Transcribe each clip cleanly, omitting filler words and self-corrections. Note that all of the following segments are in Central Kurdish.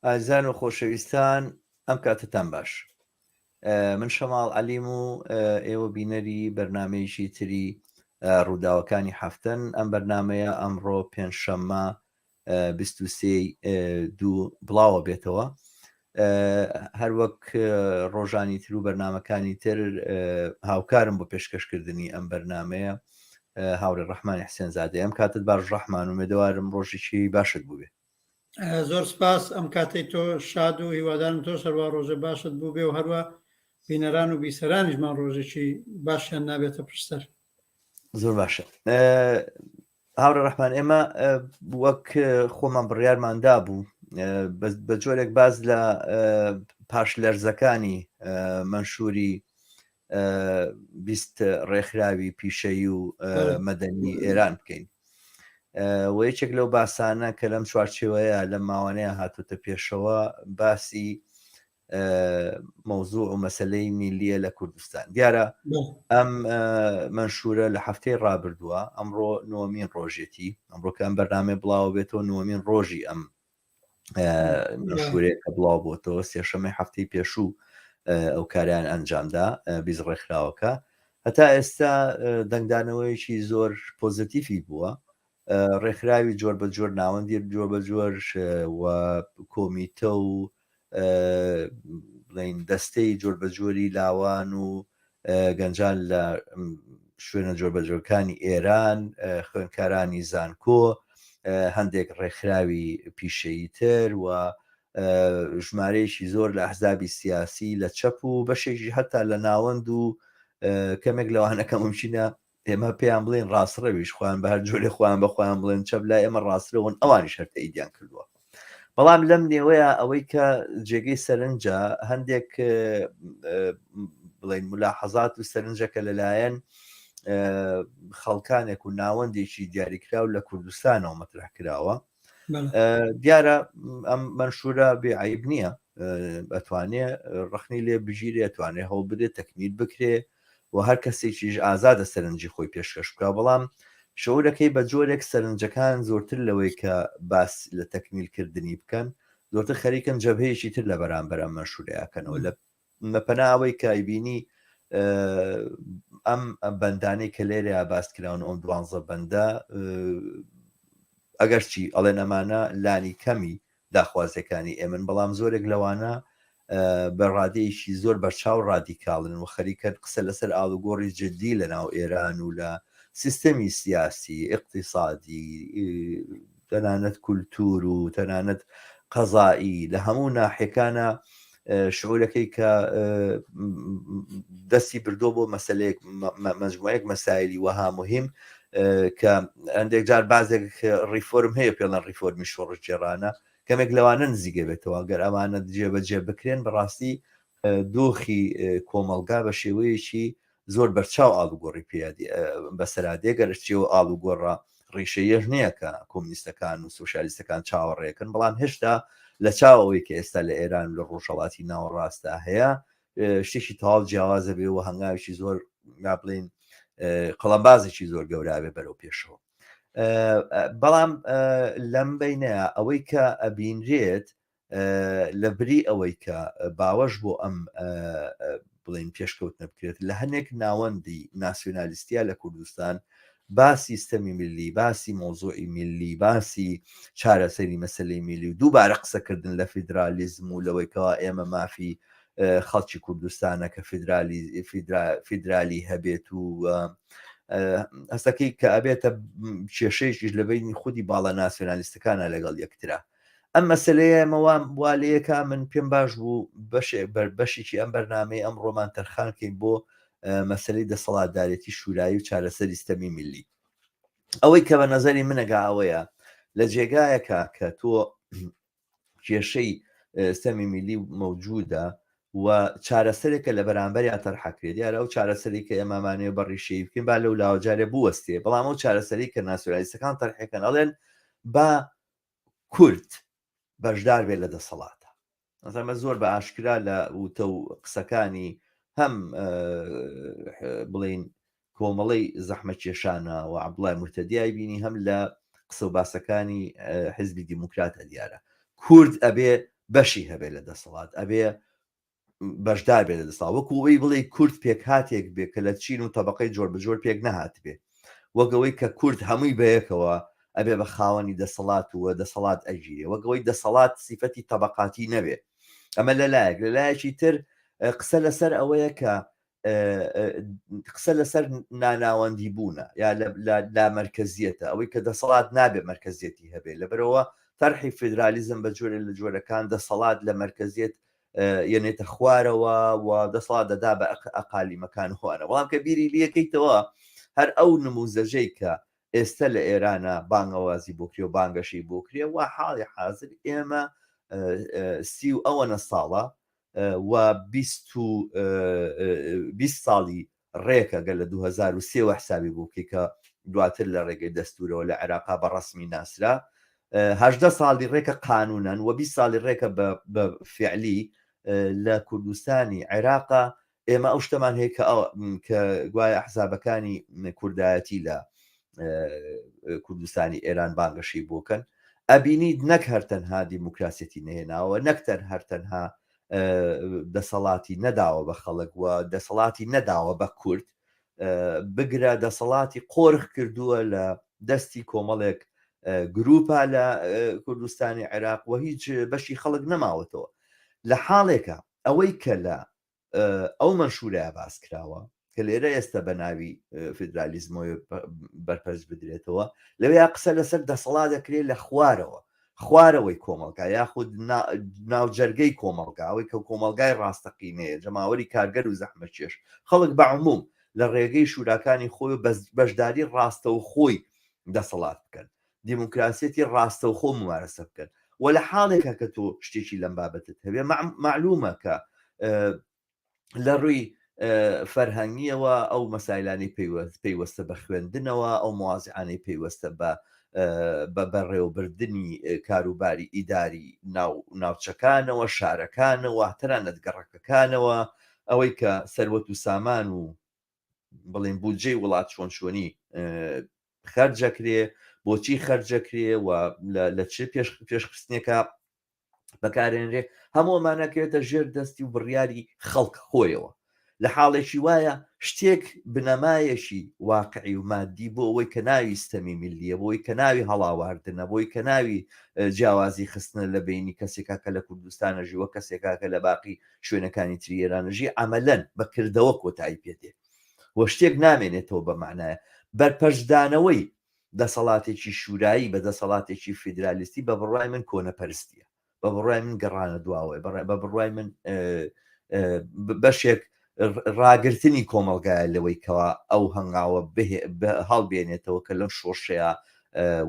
ئازیزان و خۆشەویستان ئەم کاتەتان باش من شەماڵ عەلیم و ئێوە بینەری بەرنمەیەکی تری ڕووداوەکانی هەفتەن ئەم بەرنمەیە ئەمڕۆ پێنجشەممە 23 دوو بڵاوە بێتەوە هەروەک ڕۆژانی تر و بەرنمەکانی تر هاوکارم بۆ پێشکەشکردنی ئەم بەرنمەیە هاوڕێ ڕەحمانی حسێن زادە ئەم کاتت باش ڕەحمان و مێدەوارم ڕۆژێکی باشت بووبێ زۆر سپاس ئەم کاتەی تۆ شاد و هیوادارم تۆش هەروا ڕۆژە باشت بووبێ و هەروە بینەران و بیسەرانیشمان ڕۆژێکی باشیان نابێتە پشتسەر. زۆر باشە هاوڕێ ڕەحمان ئێمە وەک خۆمان بڕیارمان دابوو بە جۆرێک باز لە پاش لەرزەکانی مەنشوری 20 ڕێکخراوی پیشەیی و مەدەنی ئێران بکەین و یەکێک لەو باسانە کە لەم چوارچێوەیە لەم ماوانەیە هاتوتە پێشەوە باسی مەوزوع و مەسلەی میلیە لە کوردستان دیارە ئەم منشورە لە هەفتەی ڕابردووە ئەمڕۆ نۆمین ڕۆژێتی ئەمڕۆ کە ئەم بەرنامەی بڵاوە بێتەوە نۆمین ڕۆژی ئەم منشورێک کە بڵاو بۆتەوە سێشەمەی هەفتەی پێشوو ئەو کاریان ئەنجامدا بیز ڕێکخراوەکە هەتا ئێستا دەنگدانەوەیەکی زۆر پۆزیتیفی بووە ڕێکخراوی جۆر بە جۆر ناوەندی جۆر بە جۆر و کۆمیتە و بڵین دەستەی جۆر بە جۆری لاوان و گەنجان لە شوێنە جۆربەجۆرکانی ئێران، خوێندکارانی زانکۆ، هەندێک ڕێکخراوی پیشەیی تر و ژمارەیەکی زۆر لە ئەحزابی سیاسی لە چەپ و بەشێکی هەتا لە ناوەند و کەمێک لەوانە کە ممکنە ئێمە پێیان بڵێن ڕاستڕەویش خۆیان بە هەر جۆرێ خۆیان بە خۆیان بڵێن چەپ لای ئێمە ڕاسترەوەن ئەوانیش هەر تەئیدیان کردووە بەڵام لەم نێوەیە ئەوەی کە جێگەی سەرنجە هەندێک بڵین ملاحەزات و سەرنجەکە لەلایەن خەڵکانێک و ناوەندێکی دیاریکراو لە کوردستانەوە مەترح کراوە دیارە ئەم منشورە بێ عیب نییە ئەتوانێ ڕخنی لێ بگیرێ ئەتوانێ هەوڵ بدرێت تەکمیل بکرێ و هەر کەسێکیش ئازادە سەرنجی خۆی پێشکەش بکا بەڵام شعورەکەی بە جۆرێک سەرنجەکان زۆرتر لەوەی کە باس لە تەکمیل کردنی بکەن زۆرتر خەریکن جەبهەیەکی تر لە بەرامبەر ئەم مەنشورەیەکەنەوە لە لە پەنا ئەوەی کە ئەیبینی ئەم بەندانەی کە لێرەیا باس کراون ئەو دوانزە بەندە ئەگەرچی ئەڵێن ئەمانە لانی کەمی داخوازیەکانی ئێمەن، بەڵام زۆرێک لەوانە بە ڕادەیەکی زۆر بەرچاو ڕادیکاڵن و خەریکەن قسە لەسەر ئاڵوگۆڕی جدی لە ناو ئێران و لە سیستەمی سیاسی، ئیقتیسادی، تەنانەت کولتوور و تەنانەت قەزائی لە هەموو ناحیەکانە شعورەکەی کە دەستی بردووە بۆ مەسلەیەک مەجموعەیەک مەسایلی وەها مهم کە هەندێک جار بازێک ڕیفۆرم هەیە پێڵەن ڕیفۆرمی شۆڕشگێڕانە کەمێک لەوانە نزیکە بێتەوە گەر ئەمانە جێبەجێ بکرێن بەڕاستی دۆخی کۆمەڵگا بە شێوەیەکی زۆر بەرچاو ئاڵوگۆڕی پێ بەسەرا دێ گەرچی ئەو ئاڵوگۆڕە ڕیشەیەش نییە کە کۆمنیستەکان و سوسیالیستەکان چاوەڕێکن بەڵام هێشتا لە چاو ئەوەی کە ئێستا لە ئێران و لە ڕۆژهەڵاتی ناوەڕاستدا هەیە شتێکی تەواو جیاوازە بێ و هەنگاوێکی زۆر یا بڵین قەڵەمبازێکی زۆر گەوراوێ بەرەو پێشەوە بەڵام لەم بینەیە ئەوەی کە ئەبینرێت لە بری ئەوەی کە باوەش بۆ ئەم بڵین پێشکەوتنە بکرێت لە هەنێک ناوەندی ناسیۆنالیستیا لە کوردستان باسی ستەمی میللی، باسی مەوزوعی میللی، باسی چارەسەری مەسەلەی میللی و دووبارە قسەکردن لە فیدرالیزم و لەوەی کەوا ئێمە مافی خەڵکی کوردستانە کە فیدرالی فیدرالی هەبێت و هەستەکەی کە ئەبێتە کێشەیەکیش لە بینی خودی باڵە ناسیۆنالیستەکانە لەگەڵ یەکترا ئەم مەسلەیە ئێمە وا لەیەکا من پێم باش بوو بەشێ بەشێکی ئەم بەرنمەی ئەم ڕۆمان تەرخان کەین بۆ مەسلەی دەسەڵاتدارێتی شورایی و چارەسەری ستەمی میللی ئەوەی کە بە نەزەری منەگا ئەوەیە لە جێگایەکە کە تۆ کێشەی ستەمی میللی مەوجودە و چارەسەرێکە لە بەرامبەریا تەرحەکرێ دیارە ئەو چارەسەری کە ئێمامانەیە بە ڕیشەی بکەین با لەو لاوە جارێ بوەستێ بەڵام ئەو چارەسەری کە ناسیۆنالیستەکان تەرحەکەن ئەڵێن با کورد بەشدار بێت لە دەسەڵاتە ئەمە زۆر بە ئاشکرا لە وتە و قسەکانی هەم بڵین کۆمەڵەی زەحمەتکێشانە و عەبدوڵای مورتەدیای بینی هەم لە قسە و باسەکانی حزبی دیموکراتە دیارە کورد ئەبێ بەشی هەبێ لە دەسەڵات، ئەبێ بەشدار بێ لە دەسەڵات. وەکو ئەوەی بڵێ کورد پێکهاتێک بێ کە لە چین و تەبەقەی جۆر بەجۆر پێک نەهاتبێ، وەک ئەوەی کە کورد هەمووی بەیەکەوە ئەبێ بە خاوەنی دەسەڵات و دەسەڵات ئەگیرێ، وەک ئەوەی دەسەڵات سیفەتی تەبەقاتی نەبێ. ئەمە لە لایەک، لە لایەکی تر قسە لەسەر ئەوەیە کە قسە لەسەر ناناوەندی بوونە یا لامەرکەزیەتە، ئەوەی کە دەسەڵات نابێ مەرکەزیەتی هەبێ. لەبەرەوە تەرحی فیدرالیزم بە جۆرێ لە جۆرەکان دەسەڵات لە مەرکەزیەت یەنێتە خوارەوە و دەسەڵات دەدا بە ئەقالیمەکان هۆانە. بەڵام کە بیری لەکەیتەوە هەر ئەو نموزەژەی کە ئێستا لە ئێرانە بانگەوازی بۆکرێ و بانگەشەی بۆکرێ و حاڵی حاضر ئێمە سی و ئەوەنە ساڵە و 20 ساڵی ڕێکە گەر لە 2003 وە حسابی بۆ بکەی کە دواتر لە ڕێگەی دەستورەوە لە عێراقا بە ڕەسمی ناسرا، 18 ساڵی ڕێکە قانونەن و 20 ساڵی ڕێکە بە فعلی لە کوردستانی عێراقا ئێمە ئەو شتەمان هەیە کە کە گوایە ئەحزابەکانی کوردایەتی لە کوردستانی ئێران بانگەشەی بۆکەن. ئەبینیت نەک هەر تەنها دیموکراسیەتی نەهێناوە، نەک تەن هەر تەنها دەسەڵاتی نەداوە بە خەڵک و دەسەڵاتی نەداوە بە کورد، بگرە دەسەڵاتی قۆرخ کردووە لە دەستی کۆمەڵێک گروپە لە کوردستانی عێراق و هیچ بەشی خەڵک نەماوەتەوە. لە حاڵێکە ئەوەی کە لە ئەو مەنشورەیە باس کراوە کە لێرە ئێستا بە ناوی فیدرالیزمەوە بەرپەرچ بدرێتەوە، لەوەیە قسە لەسەر دەسەڵات دەکرێت لە خوارەوە، خوارەوەی کۆمەڵگا یاخود ناوجەرگەی کۆمەڵگا، ئەوەی کە کۆمەڵگای ڕاستەقینەیە، جەماوەری کارگەر و زەحمەتکێش، خەڵک بە عموم لە ڕێگەی شوراکانی خۆی و بەشداری ڕاستەوخۆی دەسەڵات بکەن، دیموکراسیەتی ڕاستەوخۆ ممارەسە بکەن. و لە حاڵێکا کە تۆ شتێکی لەم بابەتت هەبێ، مەعلومە کە لە ڕووی فەرهەنگیەوە ئەو مەسایلانەی پەیوەستە بە خوێندنەوە، ئەو موازیعانەی پەیوەستە بە بە بەڕێوەبردنی کاروباری ئیداری ناو ناوچەکانەوە، شارەکانەوە، تەنانەت گەڕەکەکانەوە، ئەوەی کە سەروەت و سامان و بڵێن بودجەی وڵات چۆن چۆنی خەرجەکرێ، بۆچی خەرجەکرێ و لە چ پێشخستنێکە بەکارێنرێ، هەموو ئەمانە کەوێتە ژێر دەستی و بڕیاری خەڵک خۆیەوە. لە حاڵێکی وایە شتێک بنەمایەکی واقعی و مادی بۆ ئەوەی کە ناوی ستەمی میللیە، بۆ ئەوەی کە ناوی هەڵاواردنە، بۆ ئەوەی کە ناوی جیاوازی خستنە لە بەینی کەسێکا کە لە کوردستانە ژی و کەسێکا کە لە باقی شوێنەکانی تری ئێرانە ژی، عەمەلەن بە کردەوە کۆتایی پێ دێ و شتێک نامێنێتەوە بە مەعنایە بەرپەرچدانەوەی دەسەڵاتێکی شورایی بە دەسەڵاتێکی فیدرالیستی بە بڕوای من کۆنەپەرستیە، بە بڕوای من گەڕانە دواوەیە، بە بڕوای من بەشێک ڕاگرتنی کۆمەڵگایە لەوەی کەوا ئەو هەنگاوە هەڵبێنێتەوە کە لەم شۆڕشەیە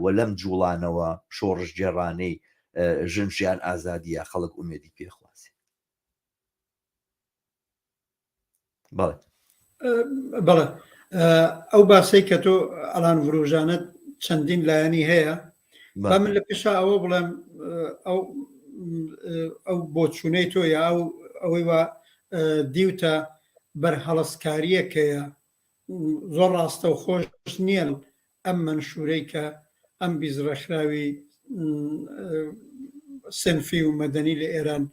و لەم جوڵانەوە شۆڕشگێڕانەی ژن ژیان ئازادیە خەڵک ئومێدی پێخوازێ. بەڵێ. بەڵێ ئەو باسەی کە تۆ ئەڵان وروژانت چەندین لایەنی هەیە با من لە پێشا ئەوە بڵێم ئەو ئەو بۆچوونەی تۆ یا ئەو ئەوەی وا دیوتە بەرهەڵستکارییەکەیە زۆر ڕاستە و خۆش نییە ئەم مەنشوورەی کە ئەم 20 ڕێکخراوی سنفی و مەدەنی لە ئێران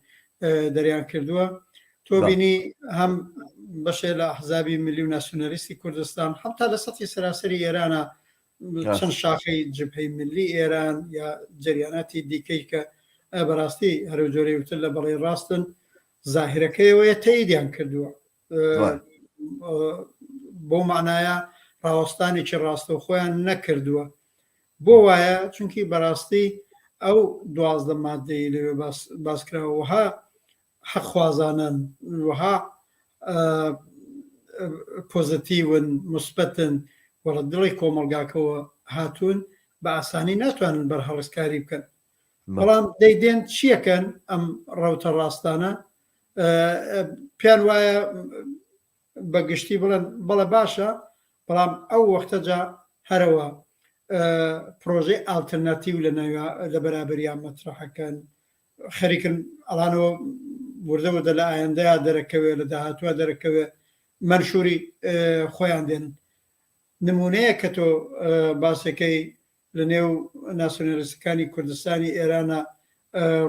دەریان کردووە تۆ بینی هەم بەشێ لە ئەحزابی ملی و ناسیۆنالیستی کوردستان حتا لە سەتی سەراسەری ئێرانە چەند شاخەی جبهەی ملی ئێران یا جەریاناتی دیکەی کە بەڕاستی هەرو جۆرەی وتر لە بەڵێ ڕاستن زاهرەکەیەوەیە تەیدیان کردووە بۆ معنایە ڕاوەستانێکی ڕاستەوخۆیان نەکردووە بۆ وایە چونکی بەڕاستی ئەو 12 مادەی لەوێ باس کراوە وەها حەقخوازانەن وەها پۆزەتیون مثبەتن و لە دڵی کۆمەڵگاکەوە هاتوون بە ئاسانی ناتوانن بەرهەڵستکاری بکەن بەڵام دەیدێن چیەکەن ئەم ڕەوتە ڕاستانە پێیان وایە بە گشتی بڵێن بەڵێ باشە بەڵام ئەو وەختە جا هەرەوە پرۆژەی ئالتەرناتیو لە ناویا لە بەرابەریان مەترەحەکەن خەریکن ئەڵانەوە وردە وردە لە ئایندەیا دەرەکەوێ لە داهاتوە دەرەکەوێ مەنشوری خۆیان دێنن نمونەیە کە تۆ باسەکەی لە نێو ناسیۆنالیستەکانی کوردستانی ئێرانە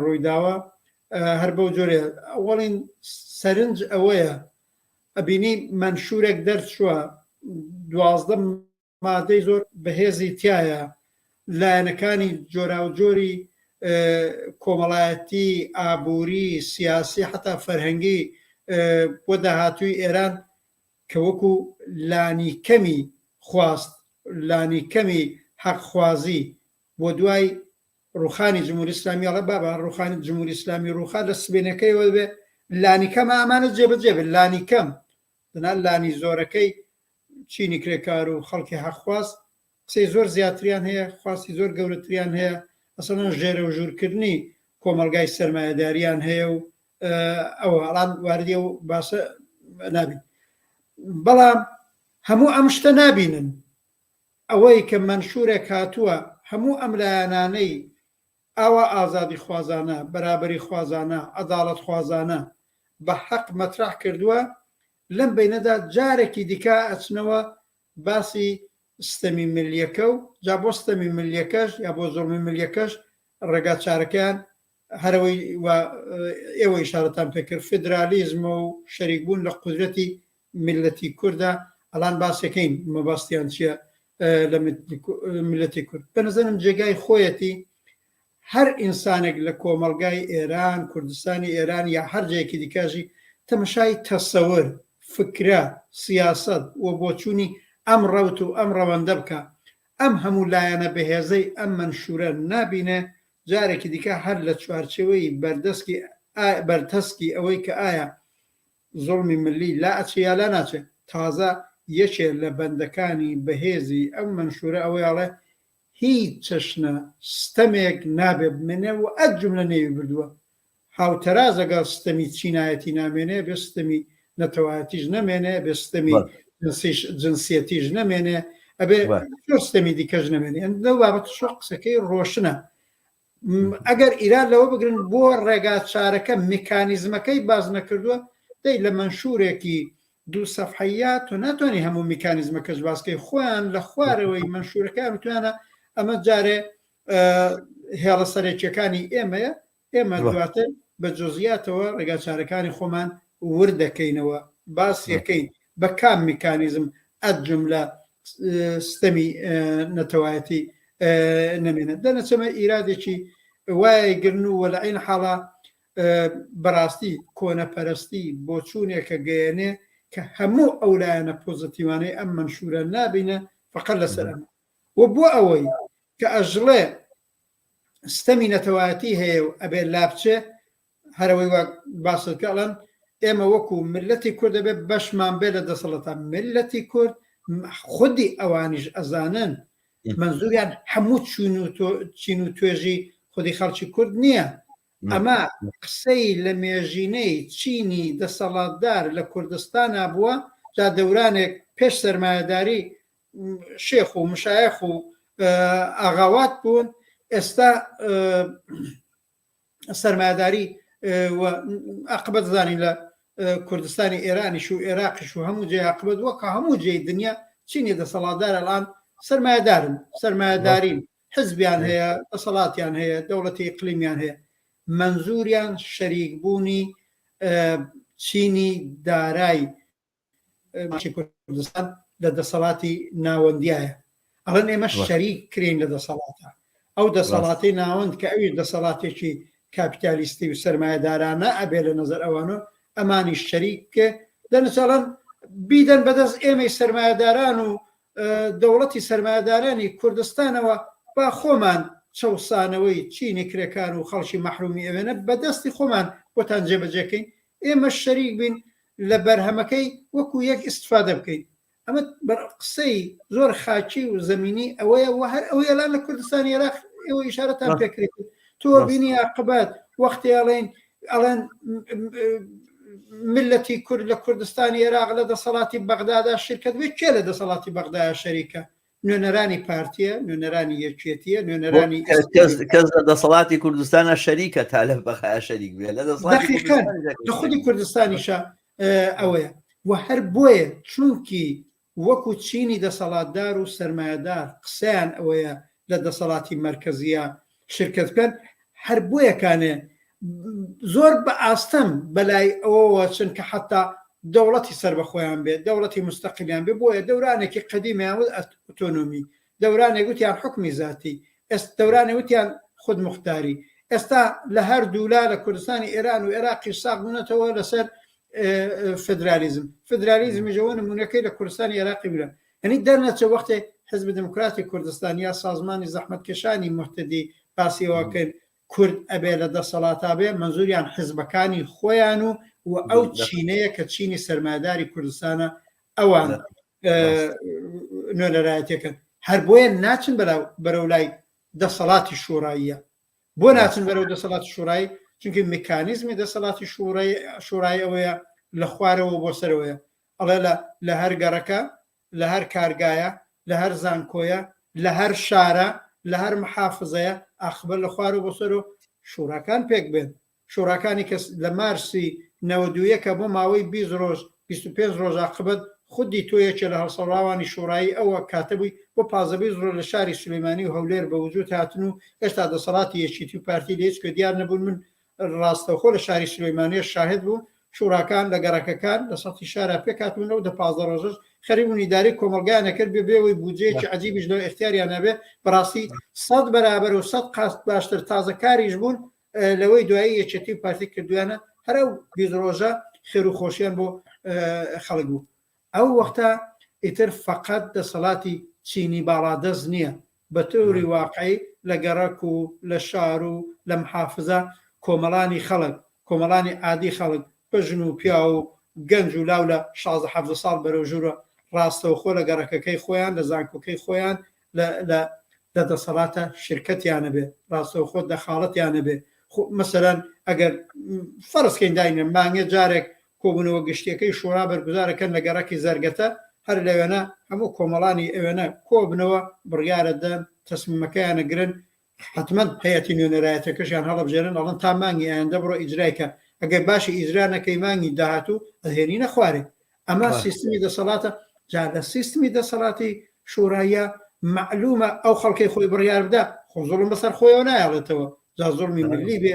ڕوویداوە. هەر بەو جۆرێ ئەوەڵین سەرنج ئەوەیە ئەبینی مەنشورێک دەرچووە 12 مادەی زۆر بەهێزی تایە لایەنەکانی جۆراوجۆری کۆمەڵایەتی ئابووری سیاسی حتا فەرهەنگی بۆ داهاتووی ئێران کە وەکو لانی کەمی خواست لانی کەمی حەقخوازی بۆ دوای ڕوخانی جمهوری ئیسلامی ئەڵێ بابە ڕوخانی جمهوری ئیسلامی ڕوخا لە سبێنەکەیەوە بێ لانی کەم ئامانە جێبەجێ بێت لانی کەم دەنا لانی زۆرەکەی چینی کرێکار و خەڵکی حەقخواز قسەی زۆر زیاتریان هەیە خواستی زۆر گەورەتریان هەیە ئەسڵەن ژێرە و ژوورکردنی کۆمەڵگای سەرمایەداریان هەیە و ئەوە ئەڵان واردی و باسە نابین بەڵام هەموو ئەم شتە نابینن ئەوەی کە مەنشورێک هاتووە هەموو ئەم لایەنانەی ئاوا ئازادیخوازانە، بەرابەریخوازانە، عەداڵەتخوازانە بە حەق مەترەح کردووە، لەم بەینەدا جارێکی دیکە ئەچنەوە باسی ستەمی ملییەکە و جا بۆ ستەمی ملییەکەش یا بۆ زوڵمی ملییەکەش ڕێگا چارەکەیان هەرەوەی و ئێوە ئیشارەتان پێکرد فیدرالیزم و شەریکبوون لە قودرەتی میللەتی کوردە ئەلان باسەکەین مەبەستیان چییە لە میللەتی کورد بە نظرم جێگای خۆیەتی هەر ئینسانێک لە کۆمەڵگای ئێران کوردستانی ئێران یا هەر جێیەکی دیکەژی تەمەشای تەسەور فکرە سیاسەت و بۆچوونی ئەم ڕەوت و ئەم ڕەوەندە بکە ئەم هەموو لایەنە بەهێزەی ئەم مەنشورە نابینێ جارێکی دیکە هەر لە چوارچێوەی بەردەسکی بەرتەسکی ئەوەی کە ئایا زوڵمی ملی لا ئەچێ یا لا ناچێ؟ تازە یەکێ لە بەندەکانی بەهێزی ئەم مەنشورە ئەوەی ئەڵێ هیچ چەشنە ستەمێک نابێ بمێنێ و ئەجوملە نێوی بردووە هاوتەراز لەگەڵ ستەمی چینایەتی نامێنێ بێ ستەمی نەتەوایەتیش نەمێنێ بێ ستەمی جنسیش جنسیەتیش نەمێنێ ئەبێ زۆر ستەمی دیکەش نەمێنێ لەو بابەتەشەوە قسەکەی ڕۆشنە ئەگەر ئیراد لەوە بگرن بۆ ڕێگا چارەکە میکانیزمەکەی باز نەکردووە دەی لە مەنشورێکی دوو سەفحەیە تۆ ناتوانانی هەموو میکانیزمەکەش باسکەی خۆیان لە خوارەوەی مەنشورەکان وتوانە ئەمە جارێ هێڵە سەرەکیەکانی ئێمەیە ئێمە دواتر بە جزئیاتەوە ڕێگا چارەکانی خۆمان ورد دەکەینەوە باس یەکەین بە کام میکانیزم ئەجملە ستەمی نەتەوایەتی نەمێنێت دەنەچەمە ئیرادێکی وایە گرن و لە عین حاڵا بەڕاستی کۆنەپەرستی بۆچوونێکە گەیەنێ کە هەموو ئەو لایەنە پۆزەتیوانەی ئەم مەنشورە نابینە فقط لەسەر ئەمە و بۆ ئەوەی کە ئەژڵێ ستەمی نەتەوایەتی هەیە و ئەبێ لابچێ هەرەوەی وا باست کرد ئەڵێن ئێمە وەکو ملەتی کورد دەبێت بەشمان بێ لە دەسەڵەتە ملەتی کورد خودی ئەوانیش ئەزانن منزوریان هەموو چون و چین و توێژی خودی خەڵکی کورد نییە ئەمە قسەی لە مێژینەی چینی دەسەڵاتدار لە کوردستانا بووە جا دەورانێک پێش سەرمایەداری شێخ و مشایەخ و ئاغاوات بوون ئێستا سەرمایەداری و عاقبەت زانین لە کوردستانی ئێرانیش و عێراقیش و هەموو جێ عاقبەت وەکە هەموو جێی دنیا چینی دەسەڵاتدار الان سەرمایەدارن سەرمایەدارین حزبیان هەیە دەسەڵاتیان هەیە دەوڵەتی ئیقلیمیان هەیە مەنزوریان شەریک بوونی چینی دارای کوردستان لە دەسەڵاتی ناوەندیایە ئەڵێن ئێمە شەریک کرین لە دەسەڵاتە ئەو دەسەڵاتی ناوەند کە ئەوی دەسەڵاتێکی کاپیتالیستی و سەرمایەدارانە ئەبێ لە نظر ئەوانە ئەمانی شەریک بکێ دەنەچڵەن بیدەن بەدەست ئێمەی سەرمایەداران و دەوڵەتی سەرمایەدارانی کوردستانەوە با خۆمان چەوسانەوەی چینی کرێکار و خەڵکی مەحرومی ئەوێنە بەدەستی خۆمان بۆتان جێبەجێکەین ئێمەش شەریک بین لە بەرهەمەکەی وەکو یەک ئیستفادە بکەین ئەمە قسەی زۆر خاکی و زەمینی ئەوەیە و هەر ئەوەی ئەلان لە کوردستانی عێراق ئێوە ئیشارەتان پێکرێت تۆ بینی عاقبەت وەختی ئەڵێن ئەڵێن ملەتی کورد لە کوردستانی عێراق لە دەسەڵاتی بەغدادا شرکت بێ کێ لە دەسەڵاتی بەغدایە شەریکە نوێنەرانی پارتیە نوێنەرانی یەکێتیە نوێنەرانی کەس لە دەسەڵاتی کوردستانە شەریکە تا لە بەغا شەریک بێ لە دەسەڵاتی لە خودی کوردستانیشە ئەوەیە و هەر بۆیە چونکی وەکو چینی دەسەڵاتدار و سەرمایەدار قسەیان ئەوەیە لە دەسەڵاتی مەرکەزیە شرکەت بکەن هەر بۆیەکانێ. زۆر بە ئاستەم بەلای ئەوەوە چن کە حتا دەوڵەتی سەربەخۆیان بێت دەوڵەتی مستەقلیان بێ بۆیە دەورانێکی قەدیمیان وت ئۆتۆنۆمی دەورانێک وتیان حکمی زاتی ئێست دەورانێ وتیان خودموختاری ئێستا لە هەر دوولا لە کوردستانی ئێران و عێراقیش ساغ بوونەتەوە لەسەر فدرالیزم فدرالیزمیش ئەوە نمونەکەی لە کوردستانی عێراقی برا یعنی دەرنەچە وەختێ حزب دموکراتی کوردستان یا سازمانی زەحمەتکێشانی مهتدی باسی ئەوە کرد کورد ئەبێ لە دەسەڵاتا بێ مەنزوریان حزبەکانی خۆیان و و ئەو چینەیە کە چینی سەرمایەداری کوردستانە ئەوان نوێنەرایەتەکەن هەر بۆیە ناچن بەرەو لای دەسەڵاتی شۆڕاییە بۆ ناچن بەرەو دەسەڵاتی شۆڕایی چونکە مکانیزمی دەسەڵاتی شۆڕای شۆڕای ئەوەیە لە خوارەوە بۆ سەرەوەیە ئەڵێ لە لە هەر گەڕەکە لە هەر کارگایە لە هەر زانکۆیە لە هەر شارە لە هەر محافزەیە ئاخبەر لە خوارەوە بۆ سەرەوە شوراکان پێک بێن شوراکانی کە لە مارسی 91 کە بۆ ماوەی 20 ڕۆژ 25 ڕۆژ عاقبەت خودی تۆ یەکێ لە هەڵسەڕاوانی شوڕایی ئەوە کاتە بووی بۆ 15 20 ڕۆژ لە شاری سلێمانی و هەولێر بە وجود هاتن و هێشتا دەسەڵاتی یەکێتی و پارتی لە هیچ کوێ دیار نەبوون من ڕاستەوخۆ لە شاری سلێمانیش شاهد بووم شوراکان لە گەڕەکەکان لە سەتی شارا پێکهاتبوون لەو دە 15 ڕۆژەش خەریک بوون ئیدارەی کۆمەڵگایان ئەکرد بێ بێوەی بودجەیەکی عەجیبیش لە ئیختیاریان هەبێ بەڕاستی سەد بەرابەر و سەد قاست باشتر تازە کاریش بوون لەوەی دوایی یەکێتی و پارتی کردویانە هەر ئەو 20 ڕۆژە خێر و خۆشیان بۆ خەڵک بوو ئەو وەختە ئیتر فەقەت دەسەڵاتی چینی باڵادەست نییە بە تەوری واقعی لە گەڕەک و لە شار و لە محافزە کۆمەڵانی خەڵک کۆمەڵانی عادی خەڵک بە ژن و پیاو و گەنج و لاو لە 16 17 ساڵ بەرەو ژوورە ڕاستەوخۆ لە گەڕەکەکەی خۆیان لە زانکۆکەی خۆیان لە لە لە دەسەڵاتە شرکەتیان هەبێ ڕاستەوخۆ دەخاڵەتیان هەبێ خۆ مەسەلەن ئەگەر فەرز کەین داینێ مانگێ جارێک کۆبوونەوە گشتیەکەی شۆرا بەرگوزارەکەن لە گەڕەکی زەرگەتە هەر لەوێنە هەموو کۆمەڵانی ئەوێنە کۆبنەوە بڕیارە دەن تەسمیمەکەیانە گرن حتمما هەیەتی نوێنەرایەتەکەشیان هەڵبژێرن ئەڵن تا مانگی ئایندە بڕۆ ئیجرای کە ئەگەر باشی ئیجرا نەکەی مانگی داهاتوو ئەهێنینە خوارێ ئەمە سیستمی دەسەڵاتە جا لە سیستمی دەسەڵاتی شورایە مەعلومە ئەو خەڵکەی خۆی بڕیار بدا خۆ زوڵم بەسەر خۆیەوە نایەڵێتەوە جا زوڵمی ملی بێ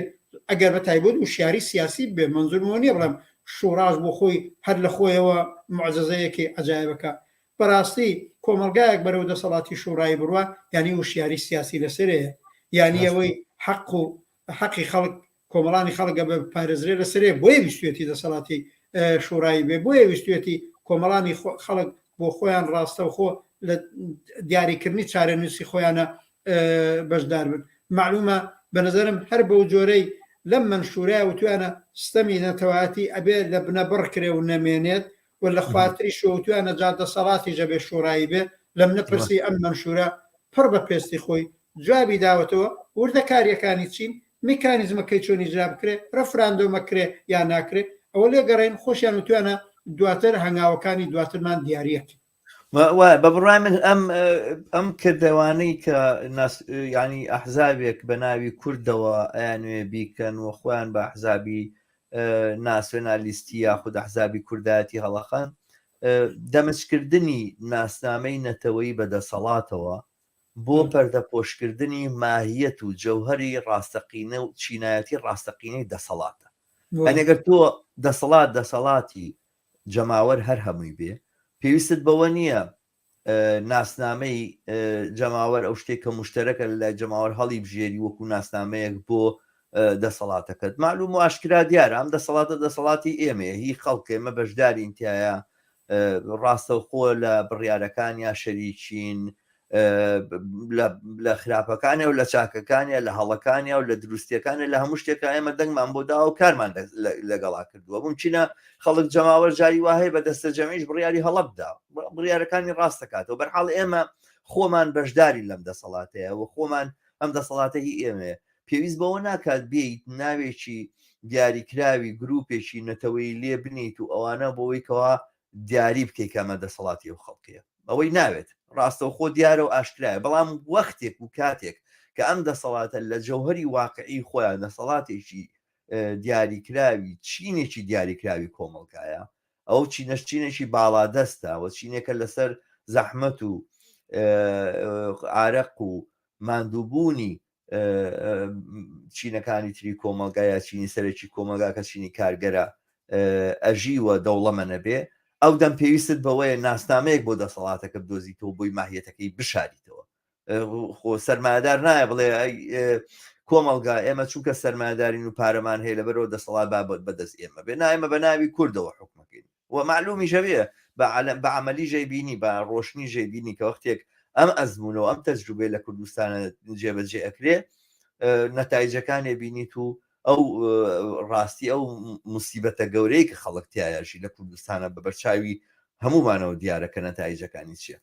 ئەگەر بە تایبەت وشیاری سیاسی بێ منزورمەوە نییە بڵێم شوڕاش بۆ خۆی هەر لە خۆیەوە معجزەیەکی عەجایبەکە بەڕاستی کۆمەڵگایەک بەرەو دەسەڵاتی شوڕایی بڕوا یانی وشیاری سیاسی لەسەرەیە یانی ئەوەی حەق و حەقی خەڵک کۆمەڵانی خەڵک بە پارێزرێ لەسەرێ بۆیە ویستوێتی دەسەڵاتی شوڕایی بێ بۆیە ویستوێتی کۆمەڵانی خەڵک بۆ خۆیان ڕاستەوخۆ لە دیاریکردنی چارەنووسی خۆیانە بەشدار بن معلومە بە نظرم هەر بەو جۆرەی لەم مەنشورە وتویانە ستەمی نەتەوایەتی ئەبێ لە بنەبڕ کرێ و نەمێنێت و لە خوارتریشەوە وتویانە جا دەسەڵاتیش ئەبێ شۆرایی بێ لەم نەپرسی ئەم مەنشورە پڕ بە پێستی خۆی جوابی داوەتەوە وردەکاریەکانی چین میکانیزمەکەی چۆن ئیجرا بکرێ ڕفراندۆمە کرێ یا ناکرێ ئەوە لێگەڕێن خۆشیان وتویانە دواتر هەنگاوەکانی دواترمان دیاریەکەین. بە بڕای من ئەم ئەم کردەوانەی کە ینی ئەحزابێک بە ناوی کوردەوە ئەیانوێ بیکەن و خۆیان بە ئەحزابی ناسیۆنالیستی یاخود ئەحزابی کوردایەتی هەڵەخەن دەمجکردنی ناسنامەی نەتەوەیی بە دەسەڵاتەوە بۆ پەردەپۆشکردنی ماهیەت و جەوهەری ڕاستەقینە و چینایەتی ڕاستەقینەی دەسەڵاتە ئەگەر تۆ دەسەڵات دەسەڵاتی جەماوەر هەر هەمووی بێ پێویستت بەوە نییە ناسنامەی جەماوەر ئەو شتێک کە مشتەرەکە لە لای جەماوەر هەڵی بژێری وەکو ناسنامەیەک بۆ دەسەڵاتەکەت معلوم و ئاشکرا دیارە ئەم دەسەڵاتە دەسەڵاتی ئێمەیە هی خەڵک ئێمە بەشدارین تایە ڕاستەوخۆ لە بڕیارەکان یا شەریکین لە خراپەکانە و لە چاکەکانە لە هەڵەکانە و لە دروستیەکانە لە هەموو شتێکە ئێمە دەنگمان بۆ داوە و کارمان لەگەڵا کردووە ممکنە خەڵک جەماوەر جاری وا هەیە بە دەستە جەمیش بڕیاری هەڵە بدا بڕیارەکانی ڕاست دەکاتەوە بەرحاڵ ئێمە خۆمان بەشداری لەم دەسەڵاتەیە و خۆمان ئەم دەسەڵاتە هی ئێمەیە پێویست بەوە ناکات بێیت ناوێکی دیاریکراوی گروپێکی نەتەوەی لێ بنیت و ئەوانە بۆەوەی کەوا دیاری بکەیت کە ئەمە دەسەڵاتی ئەو خەڵکەیە ئەوەی ناوێت ڕاستەوخۆ دیارە و ئاشکرایە بەڵام وەختێک و کاتێک کە ئەم دەسەڵاتە لە جەوهری واقعی خۆیان دەسەڵاتێکی دیاریکراوی چینێکی دیاریکراوی کۆمەڵگایە ئەو چینەش چینێکی باڵادەستە و چینێکە لەسەر زەحمەت و ئارەق و ماندووبوونی. چینەکانی تری کۆمەڵگا یا چینی سەرەکی کۆمەڵگا کە چینی کارگەرە ئەژی و دەوڵەمەنە بێ ئەو دەم پێویستت بەوەیە ناسنامەیەک بۆ دەسەڵاتەکە بدۆزیتەوە بۆی ماهیەتەکەی بشاریتەوە خۆ سەرمایەدار نایە بڵێ کۆمەڵگا ئێمە چونکە سەرمایەدارین و پارەمان هەیە لەبەرەوە دەسەڵات با بەدەست ئێمە بێ نا ئێمە بە ناوی کوردەوە حکومەکەین و معلومی ژەوێ بە عملی ژەی بینی بە ڕۆشنی ژەی بینی کە وەختێک ئەم ئەزمونەوە ئەم تەجروبێ لە کوردستانە جێبەجێ ئەکرێ نەتایجەکانێ بینیت و ئەو ڕاستی ئەو مسیبەتە گەورەی کە خەڵک تایەژی لە کوردستانە بە بەرچاوی هەمومانەوە دیارە کە نەتایجەکانی چییە.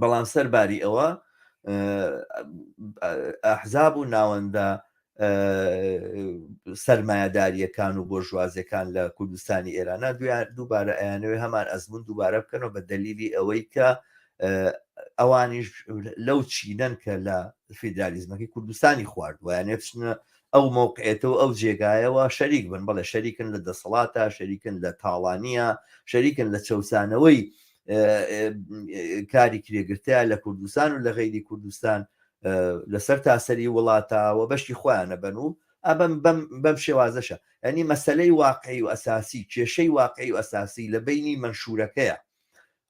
بەڵام سەر باری ئەوە ئەحزاب و ناوەندە سەرمایەداریەکان و بۆرژوازیەکان لە کوردستانی ئێرانە دووبارە ئەیانەوێ هەمان ئەزمون دووبارە بکەنەوە بە دەلیلی ئەوەی کە ئەوانیش لەو چینەن کە لە فیدرالیزمەکەی کوردستانی خواردووە یانێ بچنە ئەو مەوقعێتە و ئەو جێگایەوە شەریک بن بەڵێ شەریکن لە دەسەڵاتە شەریکن لە تاڵانیە شەریکن لە چەوسانەوەی کاری کرێگرتەیە لە کوردستان و لە غەیری کوردستان لەسەر تاسەری وڵاتە و بەشی خۆیانە بن و ئەبم بەم شێوازەشە ئەنی مەسلەی واقعی و ئەساسی کێشەی واقعی و ئەساسی لە بینی منشورەکەیە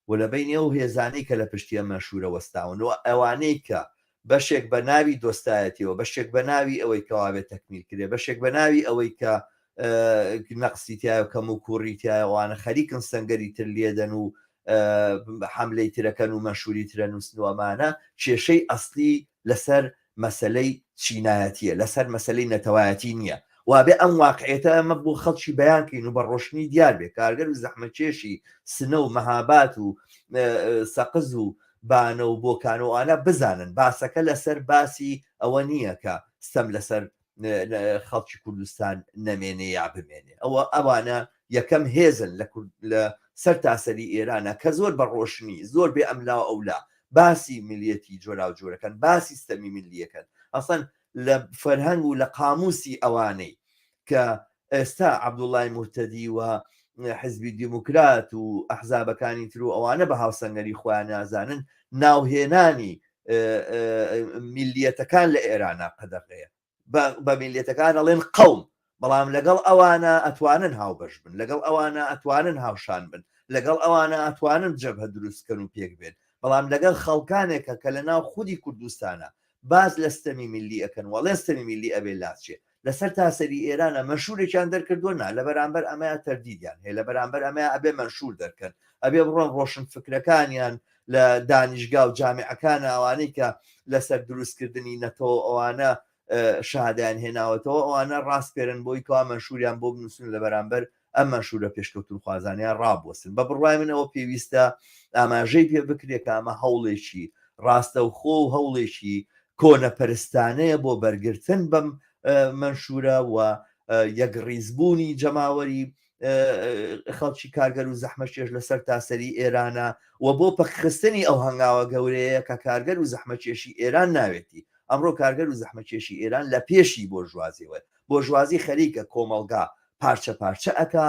و لە بەینی ئەو هێزانەی کە لە پشتی ئەم مەنشوورە وەستاون و ئەوانەی کە بەشێک بە ناوی دۆستایەتیەوە، بەشێک بە ناوی ئەوەی کەوابێ تەکمیل کرێ، بەشێک بە ناوی ئەوەی کە نەقسی تایە و کەم و کووڕی تایە ئەوانە خەریکن سەنگەری تر لێدەن و حەملەی ترەکەن و مەنشووری ترە نووسن و ئەمانە کێشەی ئەسلی لەسەر مەسەلەی چینایەتیە لەسەر مەسەلەی نەتەوایەتی نیە وابێ ئەم واقعیەتە ئەمە بۆ خەڵکی بەیان کەین و بە ڕۆشنی دیار بێ کارگەر و زەحمەتکێشی سنە و مەهابات و سەقز و بانە و بۆکان و ئەوانە بزانن باسەکە لەسەر باسی ئەوە نییە کە ستەم لەسەر خەڵکی کوردستان نەمێنێ یا بمێنێ ئەوە ئەوانە یەکەم هێزن لە لە سەر تاسەری ئێرانە کە زۆر بە ڕۆشنی زۆر بێ ئەملا و ئەولا باسی ملیەتی جۆراوجۆرەکەن باسی ستەمی ملیەکەن ئەسڵەن لە فەرهەنگ و لە قاموسی ئەوانەی کە ئێستا عەبدوڵای موهتەدی و حزبی دیموکرات و ئەحزابەکانی تر و ئەوانە بە هاوسەنگەری خۆیان نازانن ناوهێنانی میلیەتەکان لە ئێرانە قەدەغەیە بە میلیەتەکان ئەڵێن قەوم بەڵام لەگەڵ ئەوانە ئەتوانن هاوبەش بن لەگەڵ ئەوانە ئەتوانن هاوشان بن لەگەڵ ئەوانە ئەتوانن جەبهە دروستکەن و پێک بێن بەڵام لەگەڵ خەڵکانێکە کە لە ناو خودی کوردستانە باز لە ستەمی میلی ئەکەن وەڵێن ستەمی میلی ئەبێ لاچێ لەسەر تاسەری ئێرانە مەنشورێکیان دەرکردووە نا لە بەرامبەر ئەمەیا تەردیدیان هەیە لە بەرامبەر ئەمەیا ئەبێ مەنشور دەرکەن ئەبێ بڕۆن ڕۆشن فکرەکانیان لە دانیشگا و جامیعەکانە ئەوانەی کە لەسەر دروستکردنی نەتەوە ئەوانە شەهادەیان هێناوەتەوە ئەوانە ڕاسپێرن بۆی کەوا مەنشوریان بۆ بنووسن لە بەرامبەر ئەم مەنشورە پێشکەوتنخوازانەیان ڕابوەستن. بە بڕوای من ئەوە پێویستە ئاماژەی پێ بکرێت کە ئەمە هەوڵێکی ڕاستەوخۆ و هەوڵێکی کۆنەپەرستانەیە بۆ بەرگرتن بەم مەنشورە و یەکڕیزبوونی جەماوەری خەڵکی کارگەر و زەحمەتکێش لە سەرتاسەری ئێرانە و بۆ پەکخستنی ئەو هەنگاوە گەورەیە کە کارگەر و زەحمەتکێشی ئێران ناوێتی. ئەمڕۆ کارگەر و زەحمەتکێشی ئێران لە پێشی بۆرژوازیەوەیە. بۆرژوازی خەریکە کۆمەڵگا پارچە پارچە ئەکا،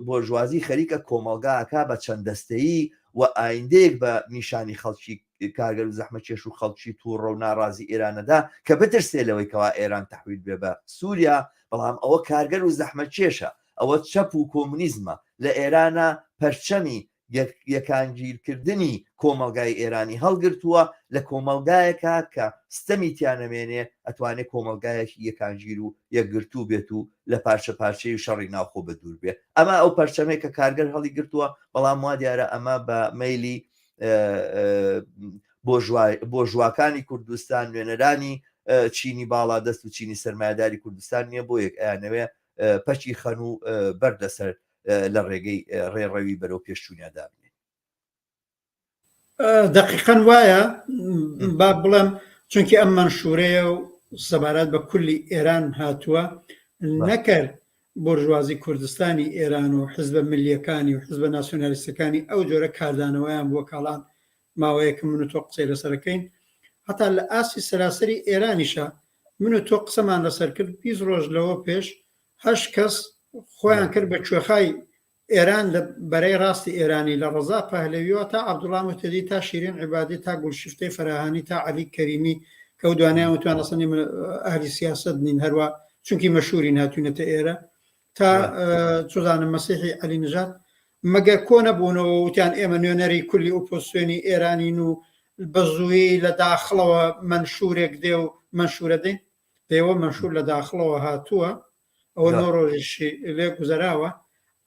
بۆرژوازی خەریکە کۆمەڵگا ئەکا بە چەند دەستەیی و ئایندەیەک بە نیشانی خەڵکی کارگەر و زەحمەتکێش و خەڵکی تووڕە و ناڕازی ئێرانەدا کە بترسێ لەوەی کەوا ئێران تەحویل بێ بە سووریا، بەڵام ئەوە کارگەر و زەحمەتکێشە، ئەوە چەپ و کۆمونیزمە لە ئێرانا پەرچەمی یەکانگیرکردنی کۆمەڵگای ئێرانی هەڵگرتووە، لە کۆمەڵگایەکا کە ستەمی تیا نەمێنێ ئەتوانێ کۆمەڵگایەکی یەکانگیر و یەکگرتوو بێت و لە پارچە پارچەی و شەڕی ناوخۆ بە دوور بێ. ئەمە ئەو پەرچەمەی کە کارگەر هەڵیگرتووە، بەڵام وا دیارە ئەمە بە مەیلی بۆرژواکانی کوردستان، نوێنەرانی چینی باڵادەست و چینی سەرمایەداری کوردستان نییە، بۆ یەک ئەیانەوێ پەکی خەن و بەر لەسەر لە ڕێگەی ڕێڕەوی بەرەو پێشچوونیا دابنێن. دەقیقەن وایە با بڵێم چونکی ئەم مەنشورەیە و سەبارەت بە کولی ئێران هاتووە نەکرد بۆرژوازی کوردستانی ئێران و حزبە ملیەکانی و حزبە ناسیۆنالیستەکانی ئەو جۆرە کاردانەوەیان بووە کاڵان ماوەیەکە من و تۆ قسەی لەسەرەکەین هەتا لە ئاستی سەراسەری ئێرانیشە من و تۆ قسەمان لەسەر کرد 20 ڕۆژ لەوە پێش هەشت کەس خۆیان کرد بە کوێخای ئێران لە بەرەی ڕاستی ئێرانی لە ڕەزا پەهلەویەوە تا عەبدوڵا موهتەدی تا شیرین عیبادی تا گوڵشیفتەی فەراهانی تا عەلی کەریمی. کە ئەو دوانیان وتوان ئەسڵەن ئێمە ئەهلی سیاسەت نین هەروە چونکی مەشهورین هاتوینەتە ئێرە تا چزانم مەسیحی عەلی نژاد مەگەر کۆ نەبوونەوە وتیان ئێمە نوێنەری کولی ئۆپۆزسیۆنی ئێرانین و بە زوویی لە داخڵەوە مەنشورێک دێ و مەنشورە دێ دێوە مەنشور لە داخڵەوە هاتووە ئەوە نۆ ڕۆژیشی لێ گوزەراوە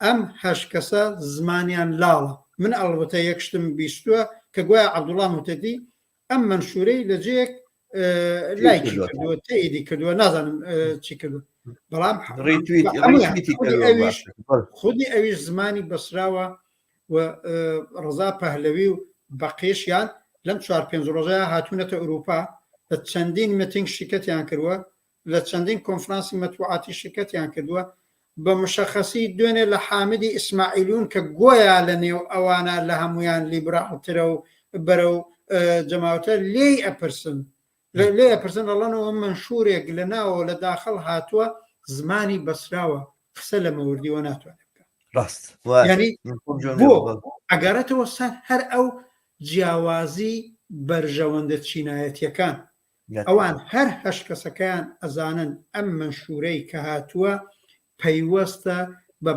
ئەم هەشت کەسە زمانیان لاڵە من ئەڵبەتە یەک شتم بیستووە کە گوایە عەبدوڵڵا موهتەدی ئەم مەنشورەی لە جێیەک لایکی کردووە تەئیدی کردووە نازانم چی کردووە بەڵام خودی ئەویش زمانی بەسراوە و ڕەزا پەهلەوی و بەقیشیان لەم چوار پێنج ڕۆژەیە هاتوونەتە ئەوروپا لە چەندین متینگ شرکەتیان کردووە لە چەندین کۆنفرانسی مەتبوعاتی شرکەتیان کردووە بە مشەخەسی دوێنێ لە حامدی ئیسماعیلون کە گۆیا لە نێو ئەوانە لە هەمویان لیبراڵترە و بەرەو جەماوتە لێی ئەپرسن لێ ئەپرسن ئەڵەنەوە منشورێک لە ناوەوە لە داخڵ هاتووە زمانی بەسراوە قسە لە مەوردیوە ناتوانێت بکە ڕاست یعنی بۆ ئەگەڕێتەوە سەر هەر ئەو جیاوازی بەرژەوەندە چینایەتیەکان ئەوان هەر هەشت کەسەکەیان ئەزانن ئەم مەنشورەی کە هاتووە پەیوەستە بە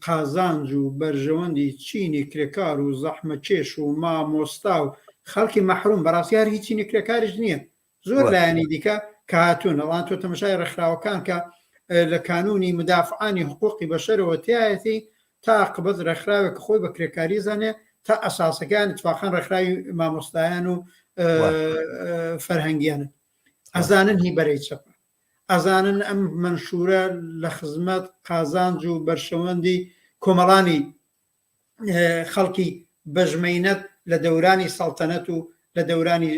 قازانج و بەرژەوەندی چینی کرێکار و زەحمەکێش و مامۆستا و خەڵکی مەحروم، بەڕاستی هەر هی چینی کرێکاریش نییە، زۆر لایەنی دیکە کە هاتوون، ئەوان تۆ تەمەشای ڕێکخراوەکان کە لە کانوونی مدافعانی حقوقی بەشەرەوە تیایەتی تا قبەت ڕێکخراوێک خۆی بە کرێکاری زانێ تا ئەساسەکەیان اتفاقا ڕێکخراوی مامۆستایان و فەرهەنگیانن ئەزانن هی بەرەی چەپە ئەزانن ئەم مەنشورە لە خزمەت قازانج و بەرشەوەندی کۆمەڵانی خەڵکی بەژمەینەت لە دەورانی سەڵتەنەت و لە دەورانی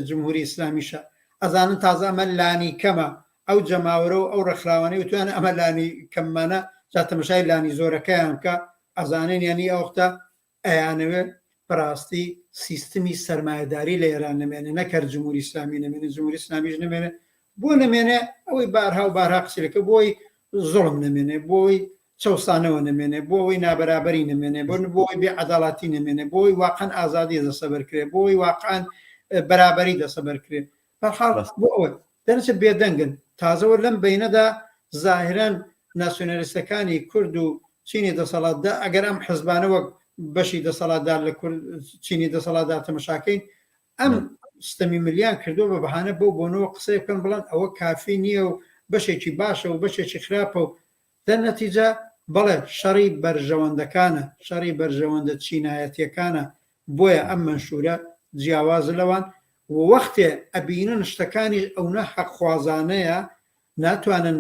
جمهوری ئیسلامیشە ئەزانن تازە ئەمە لانی کەمە ئەو جەماوەرە و ئەو ڕێکخراوانەی وتویانە ئەمە لانی کەممانە جا تەمەشای لانی زۆرەکەیان بکە ئەزانن یانی ئەوەختە ئەیانەوێ بەڕاستی سیستمی سەرمایەداری لە ئێران نەمێنێ نەک هەر جمهوری ئیسلامی نەمێنێ جمهوری ئیسلامیش نەمێنێ بۆ نەمێنێ ئەوەی بارها و بارها قسەی لەکە بۆی زوڵم نەمێنێ بۆی چەوسانەوە نەمێنێ، بۆ ئەوەی نابەرابەری نەمێنێ، بۆ بۆ ئەوەی بێ عەداڵاتی نەمێنێ، بۆ ئەوەی واقعەن ئازادی دەسەبەر کرێ، بۆ ئەوەی واقعەن بەرابەری دەسەبەر کرێ. بەرحاڵ بۆ ئەوەی دەرنەچێ بێدەنگن. تازەوە لەم بەینەدا زاهیرەن ناسیۆنالیستەکانی کورد و چینی دەسەڵاتدا ئەگەر ئەم حزبانە وەک بەشی دەسەڵاتدار لە کورد چینی دەسەڵاتدار تەمەشاکەین ئەم ستەمی ملیان کردووە بە بەهانە بەو بۆنەوە قسەی بکەن بڵێن ئەوە کافی نییە و بەشێکی باشە و بەشێکی خراپە و دەرنەتیجە بەڵێ شەڕی بەرژەوەندەکانە، شەڕی بەرژەوەندە چینایەتیەکانە، بۆیە ئەم مەنشورە جیاوازە لەوان و وەختێ ئەبینن شتەکانیش ئەونە حەقخوازانەیە ناتوانن